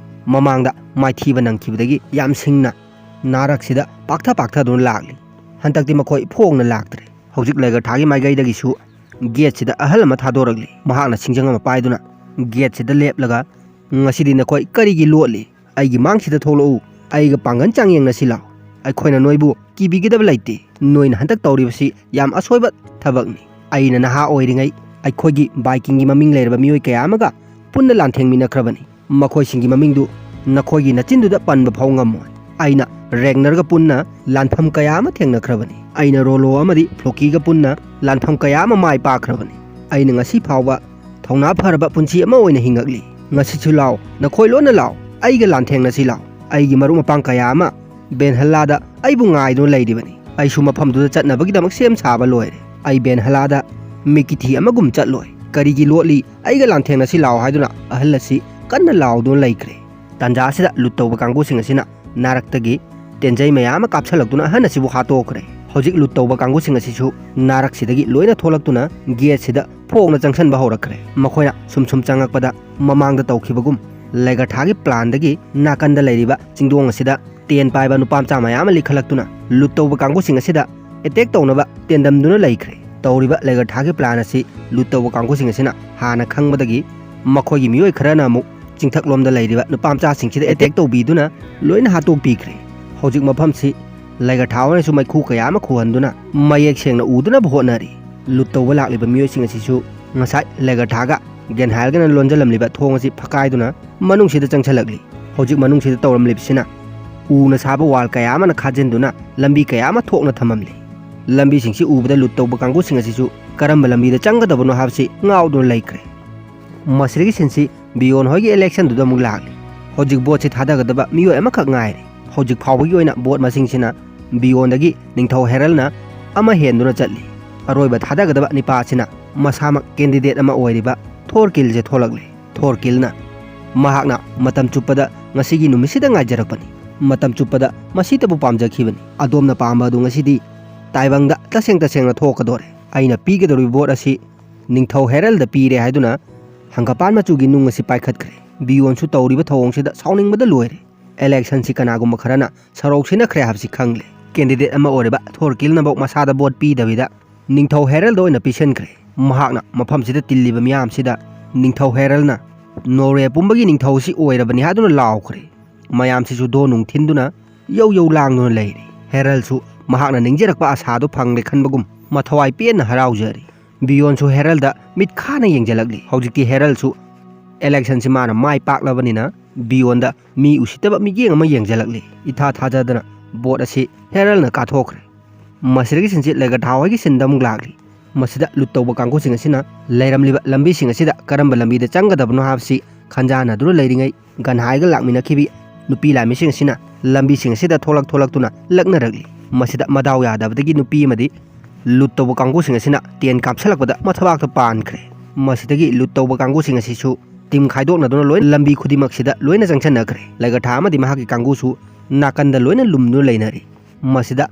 ꯃꯃꯥꯡꯗ ꯃꯥꯏꯊꯤꯕ ꯅꯪꯈꯤꯕꯗꯒꯤ ꯌꯥꯝ ꯁꯤꯡꯅ ꯅꯥꯔꯛꯁꯤꯗ ꯄꯥꯛꯊ ꯄꯥꯛꯊꯗꯨꯅ ꯂꯥꯛꯂꯤ꯫ ꯍꯟꯗꯛꯇꯤ ꯃꯈꯣꯏ ꯐꯣꯡꯅ ꯂꯥꯛꯇ꯭ꯔꯦ꯫ ꯍꯧꯖꯤꯛ ꯂꯦꯒꯔꯊꯥꯒꯤ ꯃꯥꯏꯀꯩꯗꯒꯤꯁꯨ ꯒꯦꯠꯁꯤꯗ ꯑꯍꯜ ꯑꯃ ꯊꯥꯗꯣꯔꯛꯂꯤ꯫ ꯃꯍꯥꯛꯅ ꯁꯤꯡꯖꯪ ꯑꯃ ꯄꯥꯏꯗꯨꯅ ꯒꯦꯠꯁꯤꯗ ꯂꯦꯞꯂꯒ, "ꯉꯁꯤꯗꯤ ꯅꯈꯣꯏ ꯀꯔꯤꯒꯤ ꯂꯣꯠꯂꯤ? ꯑꯩꯒꯤ ꯃꯥꯡꯁꯤꯗ ꯊꯣꯛꯂꯛꯎ, ꯑꯩꯒ ꯄꯥꯡꯒꯜ ꯆꯥꯡꯌꯦꯡꯅꯁꯤ ꯂꯥꯎ꯫ ꯑꯩꯈꯣꯏꯅ ꯅꯣꯏꯕꯨ ꯀꯤꯕꯤꯒꯗꯕ ꯂꯩꯇꯦ꯫ ꯅꯣꯏꯅ ꯍꯟꯗꯛ ꯇꯧꯔꯤꯕꯁꯤ ꯌꯥꯝ ꯑꯁꯣꯏꯕ ꯊꯕꯛꯅꯤ꯫ ꯑꯩꯅ ꯅꯍꯥ ꯑꯣꯏꯔꯤꯉꯩ ꯑꯩꯈꯣꯏꯒꯤ ꯚꯥꯏꯀꯤꯡꯒꯤ ꯃꯃꯤꯡ ꯂꯩꯔꯕ ꯃꯤꯑꯣꯏ ꯀꯌꯥ ꯑꯃꯒ ꯄꯨꯟꯅ ꯂꯥꯟꯊꯦꯡꯃꯤꯟꯅꯈ꯭ꯔꯕꯅꯤ꯫ ꯃꯈꯣꯏꯁꯤꯡꯒꯤ ꯃꯃꯤꯡꯗꯨ ꯅꯈꯣꯏꯒꯤ ꯅꯆꯤꯟꯗꯨꯗ ꯄꯟꯕ ꯐꯥꯎ ꯉꯝꯃꯣꯏ꯫ ꯑꯩꯅ ꯔꯦꯒꯅꯔꯒ ꯄꯨꯟꯅ ꯂꯥꯟꯐꯝ ꯀꯌꯥ ꯑꯃ ꯊꯦꯡꯅꯈ꯭ꯔꯕꯅꯤ꯫ ꯑꯩꯅ ꯔꯣꯂꯣ ꯑꯃꯗꯤ ꯐ꯭ꯂꯣꯀꯤꯒ ꯄꯨꯟꯅ ꯂꯥꯟꯐꯝ ꯀꯌꯥ ꯑꯃ ꯃꯥꯏ ꯄꯥꯛꯈ꯭ꯔꯕꯅꯤ꯫ ꯑꯩꯅ ꯉꯁꯤ ꯐꯥꯎꯕ ꯊꯧꯅꯥ ꯐꯔꯕ ꯄꯨꯟꯁꯤ ꯑꯃ ꯑꯣꯏꯅ ꯍꯤꯡꯉꯛꯂꯤ꯫ ꯉꯁꯤꯁꯨ ꯂꯥꯎ, ꯅꯈꯣꯏ ꯂꯣꯏꯅ ꯂꯥꯎ, ꯑꯩꯒ ꯂꯥꯟꯊꯦꯡꯅꯁꯤ ꯂꯥꯎ꯫ ꯑꯩꯒꯤ ꯃꯔꯨꯞ ꯃꯄꯥꯡ ꯀꯌꯥ ꯑꯃ ꯕꯦꯟꯍꯜꯂꯥꯗ ꯑꯩꯕꯨ ꯉꯥꯏꯗꯨꯅ ꯂꯩꯔꯤꯕꯅꯤ꯫ ꯑꯩꯁꯨ ꯃꯐꯝꯗꯨꯗ ꯆꯠꯅꯕꯒꯤꯗꯃꯛ ꯁꯦꯝ ꯁꯥꯕ ꯂꯣꯏꯔꯦ꯫ ꯑꯩ ꯕꯦꯟꯍꯜꯂꯥꯗ ꯃꯤꯀꯤꯊꯤ ꯑꯃꯒꯨꯝ ꯆꯠꯂꯣꯏ꯫ ꯀꯔꯤꯒꯤ ꯂꯣꯠꯂꯤ? ꯑꯩꯒ ꯂꯥꯟꯊꯦꯡꯅꯁꯤ ꯂꯥꯎ" ꯍꯥꯏꯗꯨꯅ ꯑꯍꯜ ꯑꯁꯤ ꯀꯟꯅ ꯂꯥꯎꯗꯨꯅ ꯂꯩꯈ꯭ꯔꯦ꯫ ꯇꯥꯟꯖꯥ ꯑꯁꯤꯗ ꯂꯨꯠ ꯇꯧꯕ ꯀꯥꯡꯕꯨꯁꯤꯡ ꯑꯁꯤꯅ ꯅꯥꯔꯛꯇꯒꯤ ꯇꯦꯟꯖꯩ ꯃꯌꯥꯝ ꯑꯃ ꯀꯥꯞꯁꯤꯜꯂꯛꯇꯨꯅ ꯑꯍꯜ ꯑꯁꯤꯕꯨ ꯍꯥꯠꯇꯣꯛꯈ꯭ꯔꯦ꯫ ꯍꯧꯖꯤꯛ ꯂꯨꯠ ꯇꯧꯕ ꯀꯥꯡꯕꯨꯁꯤꯡ ꯑꯁꯤꯁꯨ ꯅꯥꯔꯛꯁꯤꯗꯒꯤ ꯂꯣꯏꯅ ꯊꯣꯛꯂꯛꯇꯨꯅ ꯒꯦꯠꯁꯤꯗ ꯐꯣꯡꯅ ꯆꯪꯁꯤꯟꯕ ꯍꯧꯔꯛꯈ꯭ꯔꯦ꯫ ꯃꯈꯣꯏꯅ ꯁꯨꯝ ꯁꯨꯝ ꯆꯪꯉꯛꯄꯗ, ꯃꯃꯥꯡꯗ ꯇꯧꯈꯤꯕꯒꯨꯝ ꯂꯦꯒꯔꯊꯥꯒꯤ ꯄ꯭ꯂꯥꯟꯗꯒꯤ ꯅꯥꯀꯟꯗ ꯂꯩꯔꯤꯕ ꯆꯤꯡꯗꯣꯡ ꯑꯁꯤꯗ ꯇꯦꯟ ꯄꯥꯏꯕ ꯅꯨꯄꯥ ꯃꯆꯥ ꯃꯌꯥꯝ ꯑꯃ ꯂꯤꯈꯠꯂꯛꯇꯨꯅ ꯂꯨꯠ ꯇꯧꯕ ꯀꯥꯡꯕꯨꯁꯤꯡ ꯑꯁꯤꯗ ꯑꯦꯇꯦꯛ ꯇꯧꯅꯕ ꯇꯦꯟꯗꯝꯗꯨꯅ ꯂꯩꯈ꯭ꯔꯦ꯫ ꯇꯧꯔꯤꯕ ꯂꯦꯒꯔꯊꯥꯒꯤ ꯄ꯭ꯂꯥꯟ ꯑꯁꯤ ꯂꯨꯠ ꯇꯧꯕ ꯀꯥꯡꯕꯨꯁꯤꯡ ꯑꯁꯤꯅ ꯍꯥꯟꯅ ꯈꯪꯕꯗꯒꯤ ꯃꯈꯣꯏꯒꯤ ꯃꯤꯑꯣꯏ ꯈꯔꯅ ꯑꯃꯨꯛ ꯆꯤꯡꯊꯛꯂꯣꯝꯗ ꯂꯩꯔꯤꯕ ꯅꯨꯄꯥ ꯃꯆꯥꯁꯤꯡꯁꯤꯗ ꯑꯦꯇꯦꯛ ꯇꯧꯕꯤꯗꯨꯅ ꯂꯣꯏꯅ ꯍꯥꯠꯇꯣꯛꯄꯤꯈ꯭ꯔꯦ꯫ ꯍꯧꯖꯤꯛ ꯃꯐꯝꯁꯤ ꯂꯦꯒꯔꯊꯥ ꯍꯣꯏꯅꯁꯨ ꯃꯩꯈꯨ ꯀꯌꯥ ꯑꯃ ꯈꯨꯍꯟꯗꯨꯅ ꯃꯌꯦꯛ ꯁꯦꯡꯅ ꯎꯗꯅꯕ ꯍꯣꯠꯅꯔꯤ꯫ ꯂꯨꯠ ꯇꯧꯕ ꯂꯥꯛꯂꯤꯕ ꯃꯤꯑꯣꯏꯁꯤꯡ ꯑꯁꯤꯁꯨ ꯉꯁꯥꯏ ꯂꯦꯒꯔꯊꯥꯒ ꯒꯦꯟꯍꯥꯏꯜꯒꯅ ꯂꯣꯟꯖꯜꯂꯝꯂꯤꯕ ꯊꯣꯡ ꯑꯁꯤ ꯐꯛꯀꯥꯏꯗꯨꯅ ꯃꯅꯨꯡꯁꯤꯗ ꯆꯪꯁꯤꯜꯂꯛꯂꯤ꯫ ꯍꯧꯖꯤꯛ ꯃꯅꯨꯡꯁꯤꯗ ꯇꯧꯔꯝꯂꯤꯕꯁꯤꯅ ꯎꯅ ꯁꯥꯕ ꯋꯥꯜ ꯀꯌꯥ ꯑꯃꯅ ꯈꯥꯖꯤꯟꯗꯨꯅ ꯂꯝꯕꯤ ꯀꯌꯥ ꯑꯃ ꯊꯣꯛꯅ ꯊꯝꯃꯝꯂꯤ꯫ ꯂꯝꯕꯤꯁꯤꯡꯁꯤ ꯎꯕꯗ ꯂꯨꯠ ꯇꯧꯕ ꯀꯥꯡꯕꯨꯁꯤꯡ ꯑꯁꯤꯁꯨ ꯀꯔꯝꯕ ꯂꯝꯕꯤꯗ ꯆꯪꯒꯗꯕꯅꯣ ꯍꯥꯏꯕꯁꯤ ꯉꯥꯎꯗꯨꯅ ꯂꯩꯈ꯭ꯔꯦ꯫ ꯃꯁꯤꯗꯒꯤ ꯁꯤꯟꯁꯤ ꯕꯤꯌꯣꯟ ꯍꯣꯏꯒꯤ ꯏꯂꯦꯛꯁꯟꯗꯨꯗ ꯑꯃꯨꯛ ꯂꯥꯛꯂꯤ꯫ ꯍꯧꯖꯤꯛ ꯚꯣꯠꯁꯤ ꯊꯥꯗꯒꯗꯕ ꯃꯤꯑꯣꯏ ꯑꯃꯈꯛ ꯉꯥꯏꯔꯦ꯫ ꯍꯧꯖꯤꯛ ꯐꯥꯎꯕꯒꯤ ꯑꯣꯏꯅ ꯚꯣꯠ ꯃꯁꯤꯡꯁꯤꯅ ꯕꯤꯌꯣꯟꯗꯒꯤ ꯅꯤꯡꯊꯧ ꯍꯦꯔꯜꯅ ꯑꯃ ꯍꯦꯟꯗꯨꯅ ꯆꯠꯂꯤ꯫ ꯑꯔꯣꯏꯕ ꯊꯥꯗꯒꯗꯕ ꯅꯤꯄꯥ ꯑꯁꯤꯅ ꯃꯁꯥꯃꯛ ꯀꯦꯟꯗꯤꯗꯦꯠ ꯑꯃ ꯑꯣꯏꯔꯤꯕ ꯊꯣꯔꯀꯤꯜꯁꯦ ꯊꯣꯛꯂꯛꯂꯦ꯫ ꯊꯣꯔꯀꯤꯜꯅ ꯃꯍꯥꯛꯅ ꯃꯇꯝ ꯆꯨꯞꯄꯗ ꯉꯁꯤꯒꯤ ꯅꯨꯃꯤꯠꯁꯤꯗ ꯉꯥꯏꯖꯔꯛꯄꯅꯤ, ꯃꯇꯝ ꯆꯨꯞꯄꯗ ꯃꯁꯤꯇꯕꯨ ꯄꯥꯝꯖꯈꯤꯕꯅꯤ꯫ ꯑꯗꯣꯝꯅ ꯄꯥꯝꯕ ꯑꯗꯨ ꯉꯁꯤꯗꯤ ꯇꯥꯏꯕꯪꯗ ꯇꯁꯦꯡ ꯇꯁꯦꯡꯅ ꯊꯣꯛꯀꯗꯣꯔꯦ꯫ ꯑꯩꯅ ꯄꯤꯒꯗꯧꯔꯤꯕ ꯚꯣꯠ ꯑꯁꯤ ꯅꯤꯡꯊꯧ ꯍꯦꯔꯜꯗ ꯄꯤꯔꯦ ꯍꯥꯏꯗꯨꯅ ꯍꯪꯒꯄꯥꯟ ꯃꯆꯨꯒꯤ ꯅꯨꯡ ꯑꯁꯤ ꯄꯥꯏꯈꯠꯈ꯭ꯔꯦ꯫ ꯕꯤꯌꯣꯟꯁꯨ ꯇꯧꯔꯤꯕ ꯊꯧꯑꯣꯡꯁꯤꯗ ꯁꯥꯎꯅꯤꯡꯕꯗ ꯂꯣꯏꯔꯦ꯫ ꯏꯂꯦꯛꯁꯟꯁꯤ ꯀꯅꯥꯒꯨꯝꯕ ꯈꯔꯅ ꯁꯔꯧ ꯁꯤꯟꯅꯈ꯭ꯔꯦ ꯍꯥꯏꯕꯁꯤ ꯈꯪꯂꯦ꯫ ꯀꯦꯟꯗꯤꯗꯦꯠ ꯑꯃ ꯑꯣꯏꯔꯤꯕ ꯊꯣꯔꯀꯤꯜꯅꯐꯥꯎ ꯃꯁꯥꯗ ꯚꯣꯠ ꯄꯤꯗꯕꯤꯗ ꯅꯤꯡꯊꯧ ꯍꯦꯔꯜꯗ ꯑꯣꯏꯅ ꯄꯤꯁꯤꯟꯈ꯭ꯔꯦ꯫ ꯃꯍꯥꯛꯅ ꯃꯐꯝꯁꯤꯗ ꯇꯤꯜꯂꯤꯕ ꯃꯤꯌꯥꯝꯁꯤꯗ ꯅꯤꯡꯊꯧ ꯍꯦꯔꯜꯅ ꯅꯣꯔꯋꯦ ꯄꯨꯝꯕꯒꯤ ꯅꯤꯡꯊꯧ ꯑꯁꯤ ꯑꯣꯏꯔꯕꯅꯤ ꯍꯥꯏꯗꯨꯅ ꯂꯥꯎꯈ꯭ꯔꯦ꯫ ꯃꯌꯥꯝꯁꯤꯁꯨ ꯙꯣ ꯅꯨꯡ ꯊꯤꯟꯗꯨꯅ ꯌꯧ ꯌꯧ ꯂꯥꯡꯗꯨꯅ ꯂꯩꯔꯤ꯫ ꯍꯦꯔꯜꯁꯨ ꯃꯍꯥꯛꯅ ꯅꯤꯡꯖꯔꯛꯄ ꯑꯁꯥꯗꯨ ꯐꯪꯂꯦ ꯈꯟꯕꯒꯨꯝ ꯃꯊꯋꯥꯏ ꯄꯦꯟꯅ ꯍꯔꯥꯎꯖꯔꯤ꯫ ꯕꯤꯌꯣꯟꯁꯨ ꯍꯦꯔꯜꯗ ꯃꯤꯠ ꯈꯥꯅ ꯌꯦꯡꯖꯜꯂꯛꯂꯤ꯫ ꯍꯧꯖꯤꯛꯇꯤ ꯍꯦꯔꯜꯁꯨ ꯏꯂꯦꯛꯁꯟꯁꯤ ꯃꯥꯅ ꯃꯥꯏ ꯄꯥꯛꯂꯕꯅꯤꯅ ꯕꯤꯌꯣꯟꯗ ꯃꯤ ꯎꯁꯤꯠꯇꯕ ꯃꯤꯠꯌꯦꯡ ꯑꯃ ꯌꯦꯡꯖꯜꯂꯛꯂꯤ꯫ ꯏꯊꯥ ꯊꯥꯖꯗꯅ ꯚꯣꯠ ꯑꯁꯤ ꯍꯦꯔꯜꯅ ꯀꯥꯊꯣꯛꯈ꯭ꯔꯦ꯫ ꯃꯁꯤꯗꯒꯤ ꯁꯤꯟꯆꯦꯠ ꯂꯩꯒ ꯊꯥ ꯍꯣꯏꯒꯤ ꯁꯤꯟꯗ ꯑꯃꯨꯛ ꯂꯥꯛꯂꯤ꯫ ꯃꯁꯤꯗ ꯂꯨꯠ ꯇꯧꯕ ꯀꯥꯡꯕꯨꯁꯤꯡ ꯑꯁꯤꯅ ꯂꯩꯔꯝꯂꯤꯕ ꯂꯝꯕꯤꯁꯤꯡ ꯑꯁꯤꯗ ꯀꯔꯝꯕ ꯂꯝꯕꯤꯗ ꯆꯪꯒꯗꯕꯅꯣ ꯍꯥꯏꯕꯁꯤ ꯈꯟꯖꯥꯟꯅꯗꯨꯅ ꯂꯩꯔꯤꯉꯩ ꯒꯟꯍꯥꯏꯒ ꯂꯥꯛꯃꯤꯟꯅꯈꯤꯕꯤ ꯅꯨꯄꯤ ꯂꯥꯟꯃꯤꯁꯤꯡ ꯑꯁꯤꯅ ꯂꯝꯕꯤꯁꯤꯡ ꯑꯁꯤꯗ ꯊꯣꯛꯂꯛ ꯊꯣꯛꯂꯛꯇꯨꯅ ꯂꯛꯅꯔꯛꯂꯤ꯫ ꯃꯁꯤꯗ ꯃꯗꯥꯎ ꯌꯥꯗꯕꯗꯒꯤ ꯅꯨꯄꯤ ꯑꯃꯗꯤ ꯂꯨꯠ ꯇꯧꯕ ꯀꯥꯡꯕꯨꯁꯤꯡ ꯑꯁꯤꯅ ꯇꯦꯟ ꯀꯥꯞꯁꯤꯜꯂꯛꯄꯗ ꯃꯊꯕꯥꯛꯇ ꯄꯥꯟꯈ꯭ꯔꯦ꯫ ꯃꯁꯤꯗꯒꯤ ꯂꯨꯠ ꯇꯧꯕ ꯀꯥꯡꯕꯨꯁꯤꯡ ꯑꯁꯤꯁꯨ ꯇꯤꯝ ꯈꯥꯏꯗꯣꯛꯅꯗꯨꯅ ꯂꯣꯏꯅ ꯂꯝꯕꯤ ꯈꯨꯗꯤꯡꯃꯛꯁꯤꯗ ꯂꯣꯏꯅ ꯆꯪꯁꯤꯟꯅꯈ꯭ꯔꯦ꯫ ꯂꯩꯒꯊꯥ ꯑꯃꯗꯤ ꯃꯍꯥꯛꯀꯤ ꯀꯥꯡꯕꯨꯁꯨ ꯅꯥꯀꯟꯗ ꯂꯣꯏꯅ ꯂꯨꯝꯗꯨꯅ ꯂꯩꯅꯔꯤ꯫ ꯃꯁꯤꯗ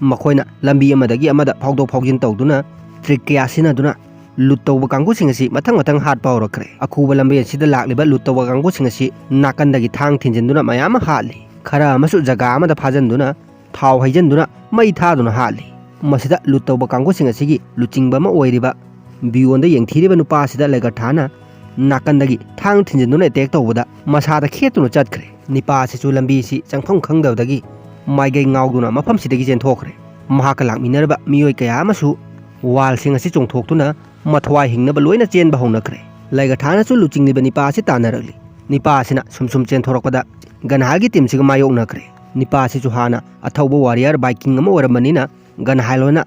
ꯃꯈꯣꯏꯅ ꯂꯝꯕꯤ ꯑꯃꯗꯒꯤ ꯑꯃꯗ ꯐꯥꯎꯗꯣꯛ ꯐꯥꯎꯖꯤꯟ ꯇꯧꯗꯨꯅ ꯇ꯭ꯔꯤꯛ ꯀꯌꯥ ꯁꯤꯖꯤꯟꯅꯗꯨꯅ ꯂꯨꯠ ꯇꯧꯕ ꯀꯥꯡꯕꯨꯁꯤꯡ ꯑꯁꯤ ꯃꯊꯪ ꯃꯊꯪ ꯍꯥꯠꯄ ꯍꯧꯔꯛꯈ꯭ꯔꯦ꯫ ꯑꯈꯨꯕ ꯂꯝꯕꯤ ꯑꯁꯤꯗ ꯂꯥꯛꯂꯤꯕ ꯂꯨꯠ ꯇꯧꯕ ꯀꯥꯡꯕꯨꯁꯤꯡ ꯑꯁꯤ ꯅꯥꯀꯟꯗꯒꯤ ꯊꯥꯡ ꯊꯤꯟꯖꯤꯟꯗꯨꯅ ꯃꯌꯥꯝ ꯑꯃ ꯍꯥꯠꯂꯤ꯫ ꯈꯔ ꯑꯃꯁꯨ ꯖꯒꯥ ꯑꯃꯗ ꯐꯥꯖꯤꯟꯗꯨꯅ ꯊꯥꯎ ꯍꯩꯖꯤꯟꯗꯨꯅ ꯃꯩ ꯊꯥꯗꯨꯅ ꯍꯥꯠꯂꯤ꯫ ꯃꯁꯤꯗ ꯂꯨꯠ ꯇꯧꯕ ꯀꯥꯡꯕꯨꯁꯤꯡ ꯑꯁꯤꯒꯤ ꯂꯨꯆꯤꯡꯕ ꯑꯃ ꯑꯣꯏꯔꯤꯕ ꯕꯤꯌꯣꯟꯗ ꯌꯦꯡꯊꯤꯔꯤꯕ ꯅꯨꯄꯥ ꯑꯁꯤꯗ ꯂꯩꯒꯔꯊꯥꯅ ꯅꯥꯀꯟꯗꯒꯤ ꯊꯥꯡ ꯊꯤꯟꯖꯤꯟꯗꯨꯅ ꯑꯦꯇꯦꯛ ꯇꯧꯕꯗ ꯃꯁꯥꯗ ꯈꯦꯠꯇꯨꯅ ꯆꯠꯈ꯭ꯔꯦ꯫ ꯅꯤꯄꯥ ꯑꯁꯤꯁꯨ ꯂꯝꯕꯤꯁꯤ ꯆꯪꯐꯝ ꯈꯪꯗꯕꯗꯒꯤ ꯃꯥꯏꯀꯩ ꯉꯥꯎꯗꯨꯅ ꯃꯐꯝꯁꯤꯗꯒꯤ ꯆꯦꯟꯊꯣꯛꯈ꯭ꯔꯦ꯫ ꯃꯍꯥꯛꯀ ꯂꯥꯛꯃꯤꯟꯅꯔꯕ ꯃꯤꯑꯣꯏ ꯀꯌꯥ ꯑꯃꯁꯨ ꯋꯥꯜꯁꯤꯡ ꯑꯁꯤ ꯆꯣꯡꯊꯣꯛꯇꯨꯅ ꯃꯊꯋꯥꯏ ꯍꯤꯡꯅꯕ ꯂꯣꯏꯅ ꯆꯦꯟꯕ ꯍꯧꯅꯈ꯭ꯔꯦ꯫ ꯂꯩꯒꯊꯥꯅꯁꯨ ꯂꯨꯆꯤꯡꯂꯤꯕ ꯅꯤꯄꯥ ꯑꯁꯤ ꯇꯥꯟꯅꯔꯛꯂꯤ꯫ ꯅꯤꯄꯥ ꯑꯁꯤꯅ ꯁꯨꯝ ꯁꯨꯝ ꯆꯦꯟꯊꯣꯔꯛꯄꯗ ꯒꯟꯍꯥꯏꯒꯤ ꯇꯤꯝꯁꯤꯒ ꯃꯥꯌꯣꯛꯅꯈ꯭ꯔꯦ꯫ ꯅꯤꯄꯥ ꯑꯁꯤꯁꯨ ꯍꯥꯟꯅ ꯑꯊꯧꯕ ꯋꯥꯔꯤꯌꯔ ꯕꯥꯏꯀꯤꯡ ꯑꯃ ꯑꯣꯏꯔꯝꯕꯅꯤꯅ ꯒꯟꯍꯥꯏ ꯂꯣꯏꯅ